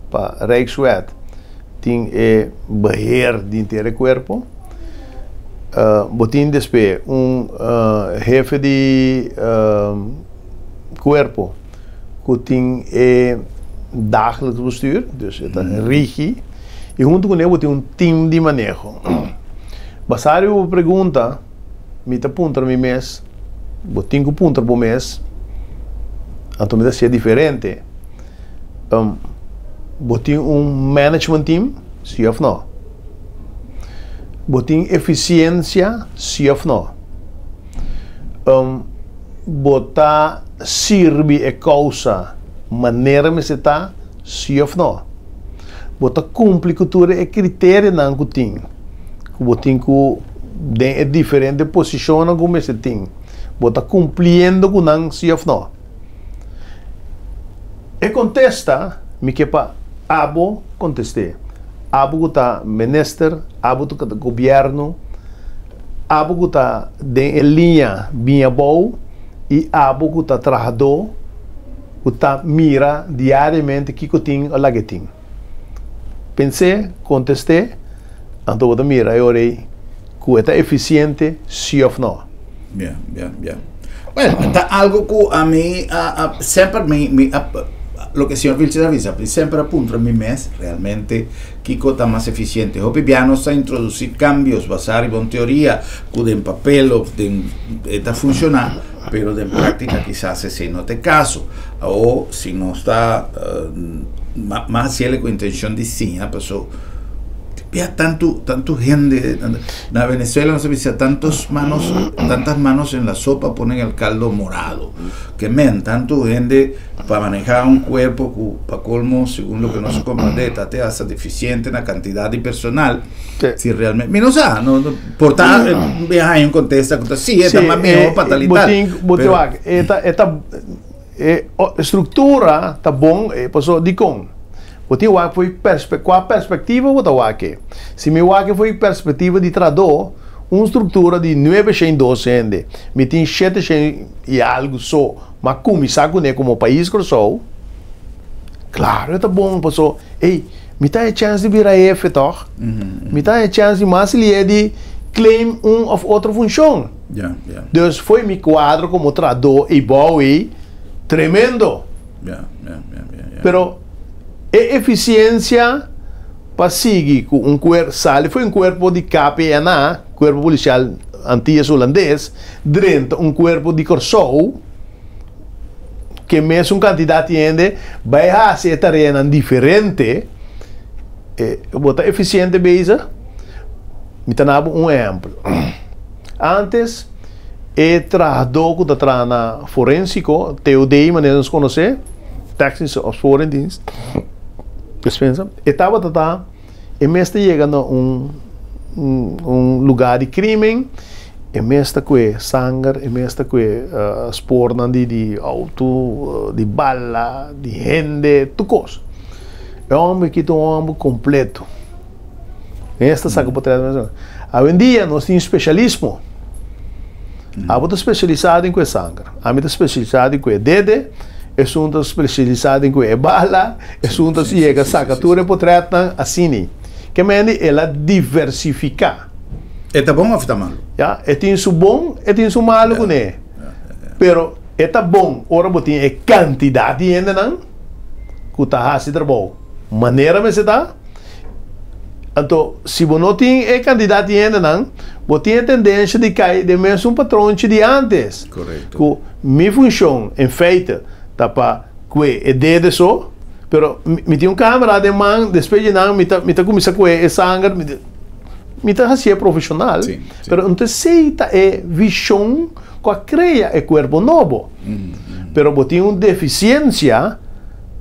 pa Rijkswet, tin e beheer di henter e cuerpo, bo tin despues un hefe di cuerpo cu tin e dagelijks bestuur, dus e ta rigi. I huntu kuné bo tin un tim di maneho. Basá riba bo pregunta, mi ta puntra mi mes, bo tin ku puntra bo mes, anto mi ta hasié diferente, bo tin un management team, si òf no? Bo tin efisiensia si òf no? Bo ta sirbi e kousa manera mester ta si òf no? Bo ta kumpli ku tur e kriterionan ku tin, ku bo tin ku den e diferente posishonnan ku mester tin, bo ta kumpliendo ku nan si òf no? E kontesta mi ke pa abo kontest'é. Abo ku ta minister, abo ku ta gobièrnu, abo ku ta den e liña bin abou i abo ku ta trahadó ku ta mira diariamente kiko tin o lag'é tin. Pens'é, kontest'é, anto bo ta mira e ora ei ku e ta efisiente si òf no. Ya, ya, ya. Bueno, ta algo ku ami a, a semper mi, mi a, loke señor Vilches a bisa, mi semper a puntra mi mes realmente kiko ta mas eficiente. Hopi bia nos ta introduci cambios basá riba un teoria ku den papel of den e ta funciona, pero den práctica kisas esei no ta e caso. Awo si nos ta uh, mas haciele ku intencion di siña, paso Bia tantu, tantu hende na Venezuela nos a bisa tantos manos, tantas manos en la sopa ponen el caldo morado. Ke men, tantu hende pa maneha un cuerpo ku pa colmo segun loke nos comprende ta te hasta deficiente na cantidad di personal. Si realmente, mi no sa, no, no, por ta bia haña un contesta ku ta si, e ta mas mihó pa tal i tal. Bo tin wak, e ta, e ta. E struktura ta bon, pasobra dikon? Bo tin wak fo'i perspe kua perspektiva bo ta wak e? Si mi wak e fo'i perspektiva di trahadó, un struktura di nuebe shen dos hende, mi tin shete shen i algu so, ma kuminsá kuné komo pais Kòrsou, klaro e ta bon pasobra, ey, mi ta haña chèns di bira hefe tòg? Mi ta haña chèns di mas lié di claim un òf otro funshon. Dus fo'i mi kuadro komo trahadó ei bou ei, tremendo. Pero e efisiensia pa sigui ku un kuer sali fo'i un kuerpo di KPNA, Kuerpo Polisial Antillas Hulandes, drenta un kuerpo di Kòrsou, ke mesun kantidat di hende bai hasi e tareanan diferente, bo ta efisiente bezig? Mi ta na bo un ehèmpel. Ántes e trahadó ku ta traha na forensiko, TOD manera nos konosé, Technische Opsporingsdienst, despensa, e tabata ta e mes ta yega na un un lugá di krímen, e mes ta kue sanger, e mes ta kue spornan di di outo, di bala, di hende, tur kos. E hòmber aki ta un hòmber kompleto. Mes ta saka potret mes. Awendia nos tin spesialismo. Abo ta spesialisá den kue sanger, ami ta spesialisá den kue dede, esun ta spesialisá den kue e bala, esun ta yega saka tur e potretnan asini. Ke mende el a diversifiká. E ta bon òf ta malu? Ya, e tin su bon, e tin su malu kuné. Pero e ta bon ora bo tin e kantidat di hendenan ku ta hasi trabou manera mester ta. Anto, si bo no tin e kantidat di hendenan, bo tin e tendensha di kai den mesun patronchi di ántes. Korekto. Ku mi funshon, en feite, ta pa kue e dede so, pero mi tin un kamera den man, despues di nan mi ta mi ta kuminsá kue e sanger, mi ta mi ta hasié profeshonal, Sí, sí. pero no ta esei ta e vishon ku a krea e kuerpo nobo. Pero bo tin un defisiensia.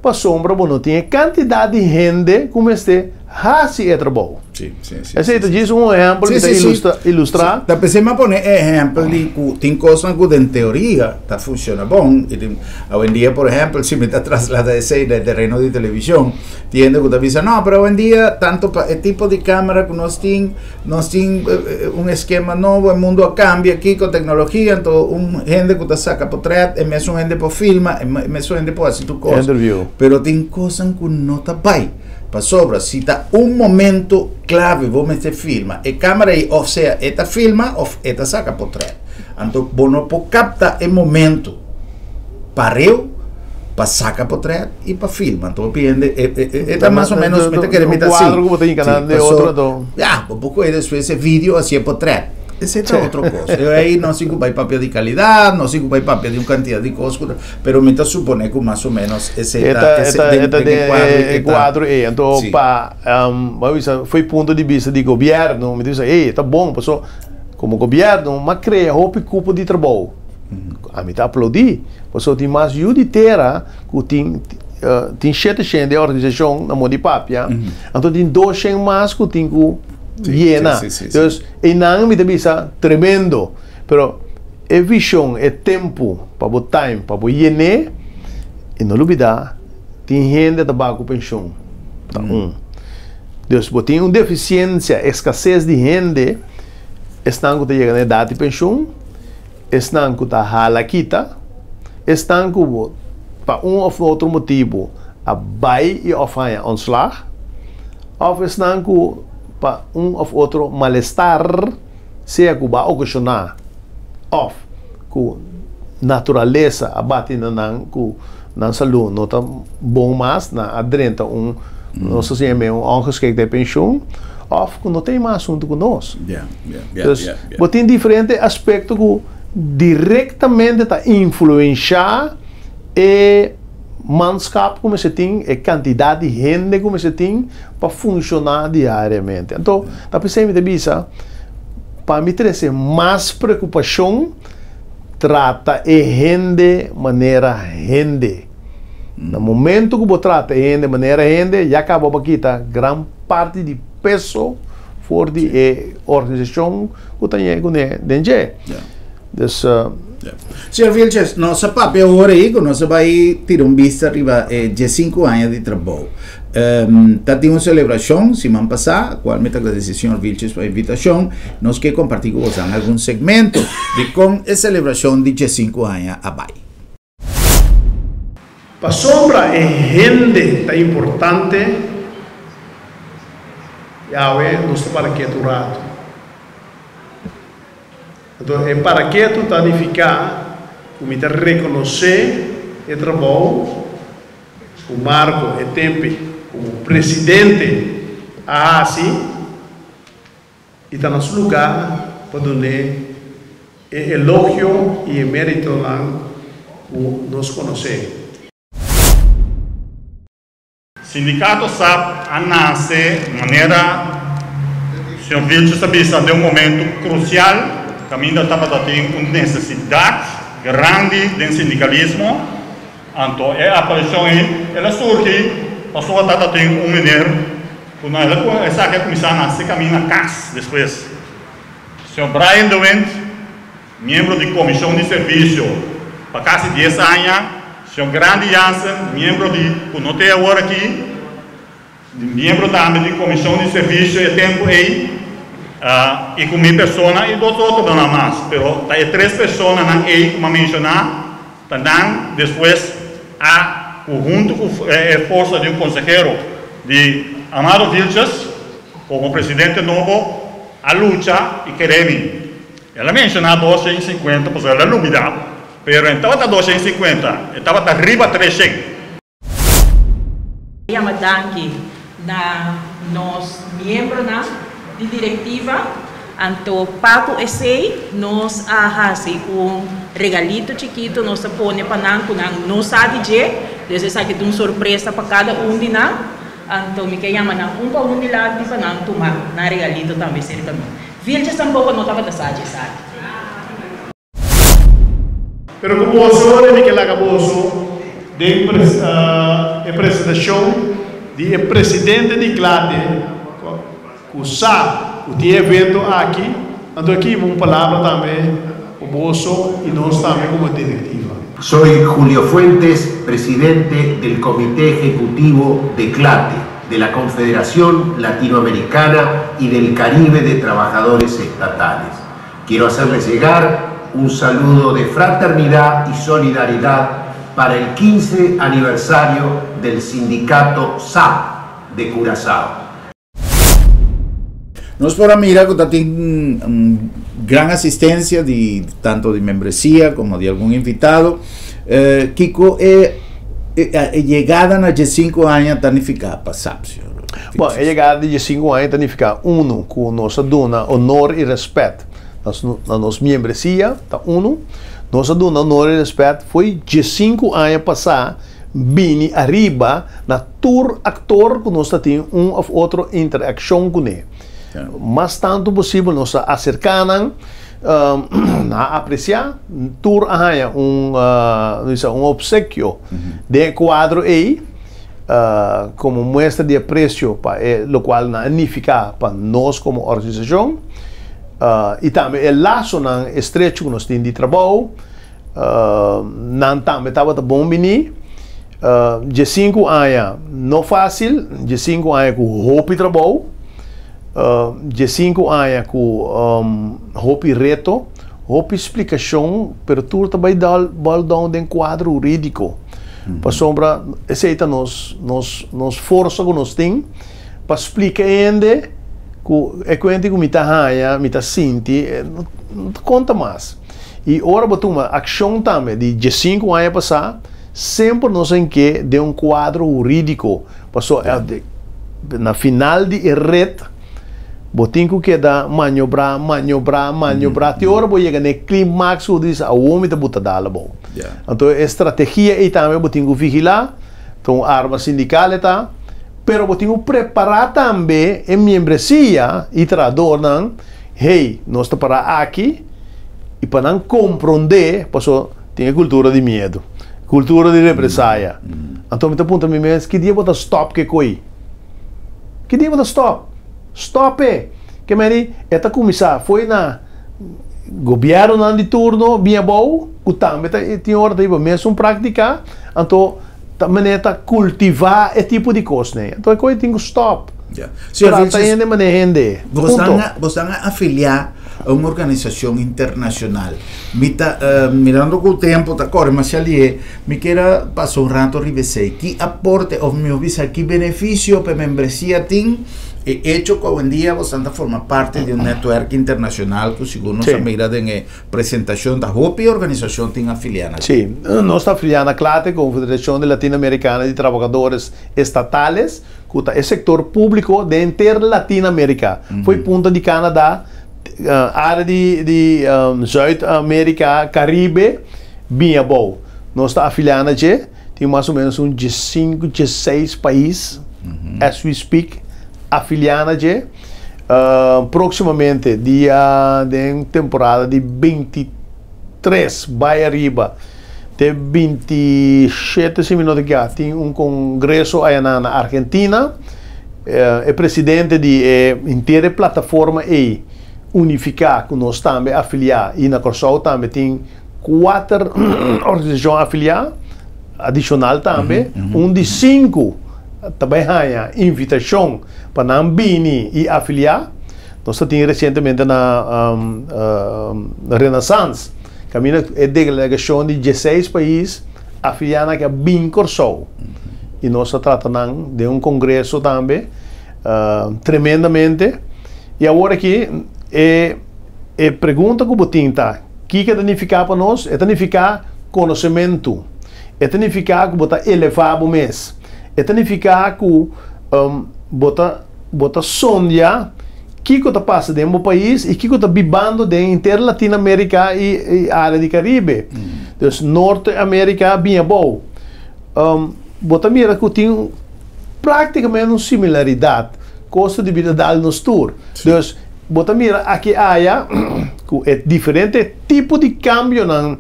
Pasobra bo no tin e kantidat di hende ku mester hasi e trabou. Sí, sí, sí, Esei sí, ta sí. djis un ehèmpel Sí, mi ta sí, sí. ilustra, ilustrá. Sí, ta p'esei mi a pone e ehèmpel di ku tin kosnan ku den teoria ta funshoná bon i tin awendia por ehèmpel si mi ta traslada esei na e tereno di televishon tin hende ku ta bisa no pero awendia tanto pa e tipo di kamera ku nos tin Nos tin un eskema nobo, e mundu a kambia aki ku teknologia, anto un hende ku ta saka potret, e mesun hende por filma, e mesun hende por hasi tur kos. Interview. Pero tin kosnan ku no ta bai. Pasobra si ta un momento klave bo mester filma, e kamera ei òf sea e ta filma òf e ta saka potret. Anto bo no por kapta e momento pareu pa saka potret i pa filma. Anto hopi hende e e e ta mas o menos mi ta kere mi ta Un si. kuadro ku bo ta hinka nan Sí, den paso otro anto. ya bo por kohe despues e video hasi e potret. Esei ta otro kos. E ei nos tin ku bai papia di kalidat, nos tin ku bai papia di un kantidat di kos ku ta, pero mi ta supone ku mas o ménos esei ta E ta den e kuadro ei. Anto pa bo a bisa fo'i punto di bista di gobièrnu mi ta bisa ey ta bon paso komo gobièrnu m'a krea hopi kupo di trabou. Ami ta aplaudí paso tin mas yu di tera ku tin tin shete shen den organisashon na moda di papia anto tin dos shen mas ku tin ku yena. Dus einan mi ta bisa tremendo pero e vision e tempu pa bo time pa bo yené i no lubida tin hende ta baha ku penshon ta un. Dus bo tin un defisiensia eskases di hende esnan ku ta yega na edat di penshon esnan ku ta hala kita esnan ku bo pa un of otro motibu a bai i of haña ontslag. Òf esnan ku pa un òf otro malestar, sea ku bo a okashoná òf ku naturalesa a bati na nan ku nan salú no ta bon mas, nan a drenta un, nos ta siña un ongeschiktheid penshun, òf ku no tin mas asuntu ku nos. Dus, bo tin diferente aspekto ku direktamente ta influenshá e. manskap ku mester tin, e kantidat di hende ku mester tin pa funshoná diariamente. Anto, ta p'esei mi ta bisa, pa mi trese mas preokupashon, trata e hende manera hende. Na momento ku bo trata e hende manera hende, ya kaba bo a kita gran parti di peso for di e organisashon ku ta yega kuné den dje. Dus. Señor Vilches, nos a papia awor ei ku nos a bai tira un bista riba e diesinku aña di trabou. Ta tin un selebrashon siman pasá, kual mi ta agradesé señor Vilches pa e invitashon. Nos ke kompartí ku bosan algun segmento di kon e selebrashon di diesinku aña a bai. Pasobra e hende ta importante, Yahweh nos ta para ketu un ratu. Anto e para ketu ta nifiká ku mi ta rekonosé e trabou ku Marco e tempe komo presidente a hasi i ta na su lugá pa dun'é e elogio i e méritonan ku nos konosé. Sindicato sap a nace manera señor Vilches a bisa den un momento crucial caminda tabata tin un necesidad grandi den sindicalismo, anto e aparicion ey el a surgi pasobra tabata tin un meneer cu na el a esaki a cuminsa nace caminda cas despues. Señor Brian de Windt. Miembro di Komishon di Servisio pa kasi dies aña, señor Grandi Jansen, miembro di, ku no t'e awor aki, miembro tambe di Komishon di Servisio e tempu ei, i ku mi persona i dos otronan mas. Pero ta e tres personanan ei ku mi a menshoná ta nan despues a, ku huntu ku e forsa di un konsehero di Amado Vilches komo presidente nobo, a lucha i kere mi. El a menshoná 250 pasobra el a lubidá, pero e tabata 250, e tabata riba 300. Yama danki na nos miembronan di direktiva. Anto pa ku esei nos a hasi un regalito chikito nos a pone pa nan ku nan no sa di dje. Dus esaki ta un sorpresa pa kada un di nan. Anto mi ke yama nan un pa un dilanti pa nan tuma nan regalito tambe serka mi. Vilches tampoco no tabata sa dje esaki. Pero ku boso ora mi ke laga boso den e presentashon di e presidente di Klate ku sa ku tin e evento aki, anto aki un palabra tambe pa boso i nos tambe komo direktiva. Soy Julio Fuentes, presidente del Comité Ejecutivo de CLATE, de la Confederación Latinoamericana y del Caribe de Trabajadores Estatales. Quiero hacerles llegar un saludo de fraternidad y solidaridad para el 15 aniversario del sindicato SAP de Curazao. Nos por a mira ku ta tin un gran asistencia di tanto di membresia como di algun invitado. Eh, kiko e, e, e yegada na 15 aña ta nifiká pa SAP, señor? Bon, e yegada di 15 aña ta nifiká, uno, ku nos a duna honor i rèspèt. na nos miembresia, ta unu. Nos a duna honor i rèspèt fo'i diesinku aña pasá bini ariba na tur aktor ku nos ta tin un òf otro interakshon kuné. Mas tantu posibel nos a aserká nan, nan a apresiá, tur a haña un, nos bisa, un opsekio den e kuadro ei komo muestra di apresio pa e lokual nan a nifiká pa nos komo organisashon i tambe e lasonan estrecho ku nos tin di trabou. Nan tambe tabata bon bini. Diesinku aña no fásil, diesinku aña ku hopi trabou, diesinku aña ku hopi reto, hopi splikashon, pero tur ta bai dal bòl down den kuadro hurídiko. Pasobra esei ta nos nos nos forsa ku nos tin pa splika hende ku e kuenta ku mi ta haña, mi ta sinti, no ta konta mas. I ora bo tuma akshon tambe di diesinku aña pasá, semper nos a hink'é den un kuadro hurídiko, pasobra na final di e ret bo tin ku keda maniobrá, maniobrá, maniobrá te ora bo yega na e klimaks ku bo ta bisa awor mi ta buta dal abou. Anto e strategia ei tambe bo tin ku vigilá, ta un arma sindikal e ta, pero bo tin ku prepará tambe e miembresia i trahadornan, hey, nos ta pará aki, i pa nan komprondé, paso tin e kultura di miedu, kultura di represaya. Anto mi ta puntra mi mes, ki dia bo ta stòp ke koi? Ki dia bo ta stòp? Stòp e! Ke meni e ta kuminsá foi na gobièrnunan di turno bin abou, ku tambe ta tin ora ta hiba mesun práktika, anto ta manera ta kultivá e tipo di kosnan. Anto e koi tin ku stòp. Trata hende manera hende. Punto. Bosan a afiliá a un organisashon internashonal. Mi ta mirando ku tempu ta kore masha lihe, mi kier a pasa un rato riba esei. Ki aporte òf mihó bisa ki benefisio pa e membresia tin e echo ku awendia bosan ta forma parti di un nètwèrk internashonal ku sigur nos a mira den e presentashon ta hopi organisashon tin afiliá na Sí, nos ta afiliá na CLATE, Confederacion de Latinoamericana de Trabajadores Estatales, ku ta e sektor públiko den henter Latinoamérika, fo'i punta di Canada, área di di Zuid Amérika, Karibe, bin abou. Nos ta afiliá na dje, tin mas o ménos un diesinku, diesseis pais, as we speak, afiliá na dje. Próksimamente, dia den temporada di 23 bai ariba te 27 si mi no ta ekiká, tin un kongreso ayanan na Argentina. E presidente di e henter e plataforma ei unifiká ku nos tambe afiliá i na Kòrsou tambe tin kuater organisashon afiliá adishonal tambe, un di sinku ta bai haña invitashon pa nan bini i afiliá. Nos ta tin resientemente na Renaissance kaminda e delegashon di dieseis pais afiliá nan ke a bin Kòrsou i nos a trata nan den un kongreso tambe tremendamente. I awor aki e e pregunta ku bo tin ta, kiko e ta nifiká pa nos? E ta nifiká konosementu, e ta nifiká ku bo ta elevá bo mes, e ta nifiká ku bo ta bo ta sondia kiko ta pasa den bo pais i kiko ta bibando den henter Latinoamerica i area di Caribe. Dus Norte America bin abou. Bo ta mira ku tin praktikamente un similaridad. Kosto di bida dal nos tur. Dus bo ta mira aki aya ku e diferente tipo di kambionan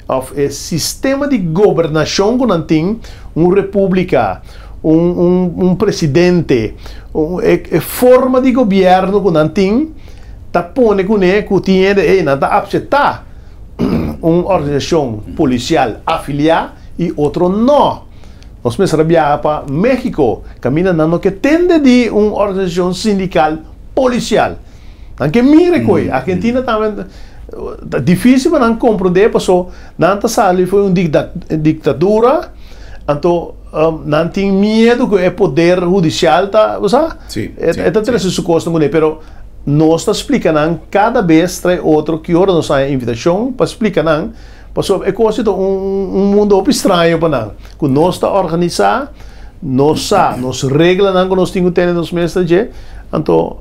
òf e sistema di gobernashon ku nan tin, un repúblika, un un un presidente, un e e forma di gobièrnu ku nan tin ta pone kuné ku tin hende ey nan ta apseptá un organisashon polisial afiliá i otro nò. Nos mester a biaha pa México kaminda nan no ke tende di un organisashon sindikal polisial. Nan ke mira koe. Argentina tambe ta difícil pa nan komprondé paso nan ta sali for un diktadura anto nan tin miedu ku e poder hudisial ta bo sa e ta trese su kosnan kuné pero nos ta splika nan kada bes trae otro ki ora nos haña invitashon pa splika nan pasobra e kos ta un mundu hopi straño pa nan ku nos ta organisá nos sa nos reglanan ku nos tin ku tene nos mes ta dje. Anto,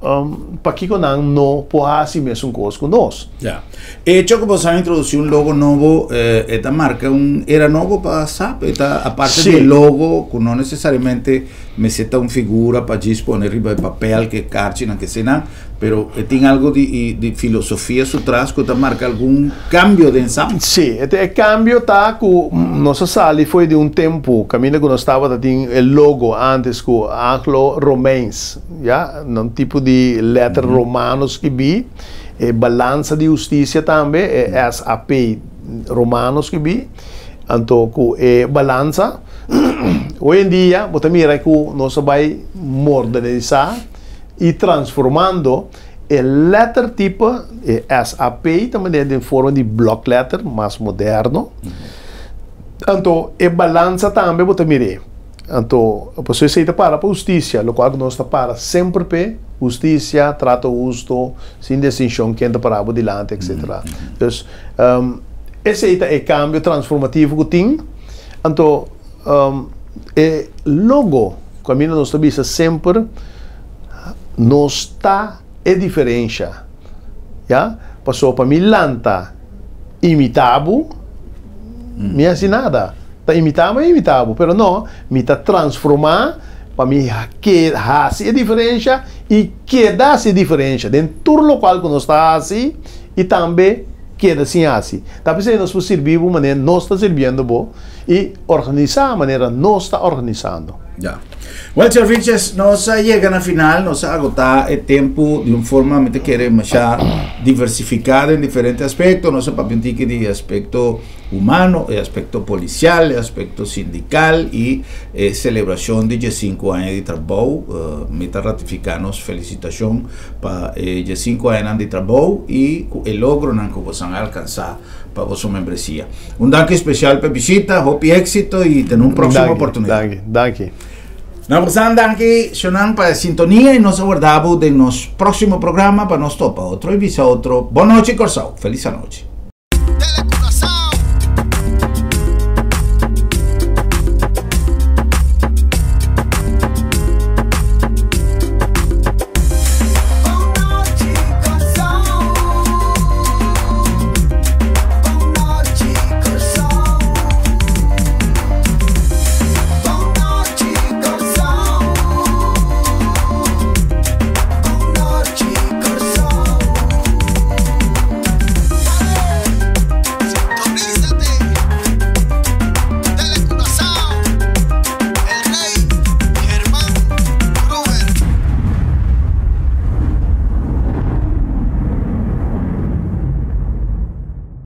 pakiko nan no por hasi mesun kos ku nos? Ya. Echo ku boso a introdusí un logo nobo, e ta marka un era nobo pa SAP? E ta aparte di e logo ku no nesesariamente mester ta un figura pa djis pone riba e papel ku e karchinan ku eseinan, pero e tin algu di di filosofia su tras ku ta marka algun kambio den SAP? Sí, e kambio ta ku nos a sali fo'i di un tempu kaminda ku nos tabata tin e logo ántes ku Anglo-Romeins, ya, na un tipo di lèter romano skibí, e balansa di hustisia tambe, e SAP romano skibí, anto ku e balansa. Hoy en dia bo ta mira ku nos a bai modernisá i transformando e lettertype, e SAP ta manera den forma di blokletter mas moderno. Anto e balansa tambe bo ta mir'é. Anto pasobra esei ta para pa hustisia, lokual ku nos ta para semper p'e, hustisia, trato husto, sin distinshon ken ta para bo dilanti, etcetera. Dus esei ta e kambio transformativo ku tin. Anto e logo ku ami nos ta bisa semper nos ta e diferensha, ya, pasobra pa mi lanta imita bo mi hasi nada, ta imita mi a imita bo, pero no, mi ta transforma pa mi ke hasi e diferensha i keda hasi e diferensha den tur lokual ku nos ta hasi i tambe keda sin hasi. Ta p'esei nos por sirbi bo manera nos ta sirbiendo bo i organisá manera nos ta organisando. Ya. Well, Señor Vilches, nos a yega na final, nos a agotá e tempu di un forma, mi ta kere, masha diversifiká den diferente aspekto. Nos a papia un tiki di aspekto humano, e aspekto polisial, e aspekto sindikal i e selebrashon di diesinku aña di trabou. Mi ta ratifiká nos felisitashon pa e diesinku añanan di trabou i ku e logronan ku bosan a alkansá pa boso membresia. Un danki spesial pa e bishita, hopi éksito i te na un próksimo oportunidat. Danki, danki. Na bosan danki shonnan pa e sintonia i nos a warda bo den nos próksimo programa pa nos topa otro i bisa otro. Bon nochi Kòrsou, felis anochi.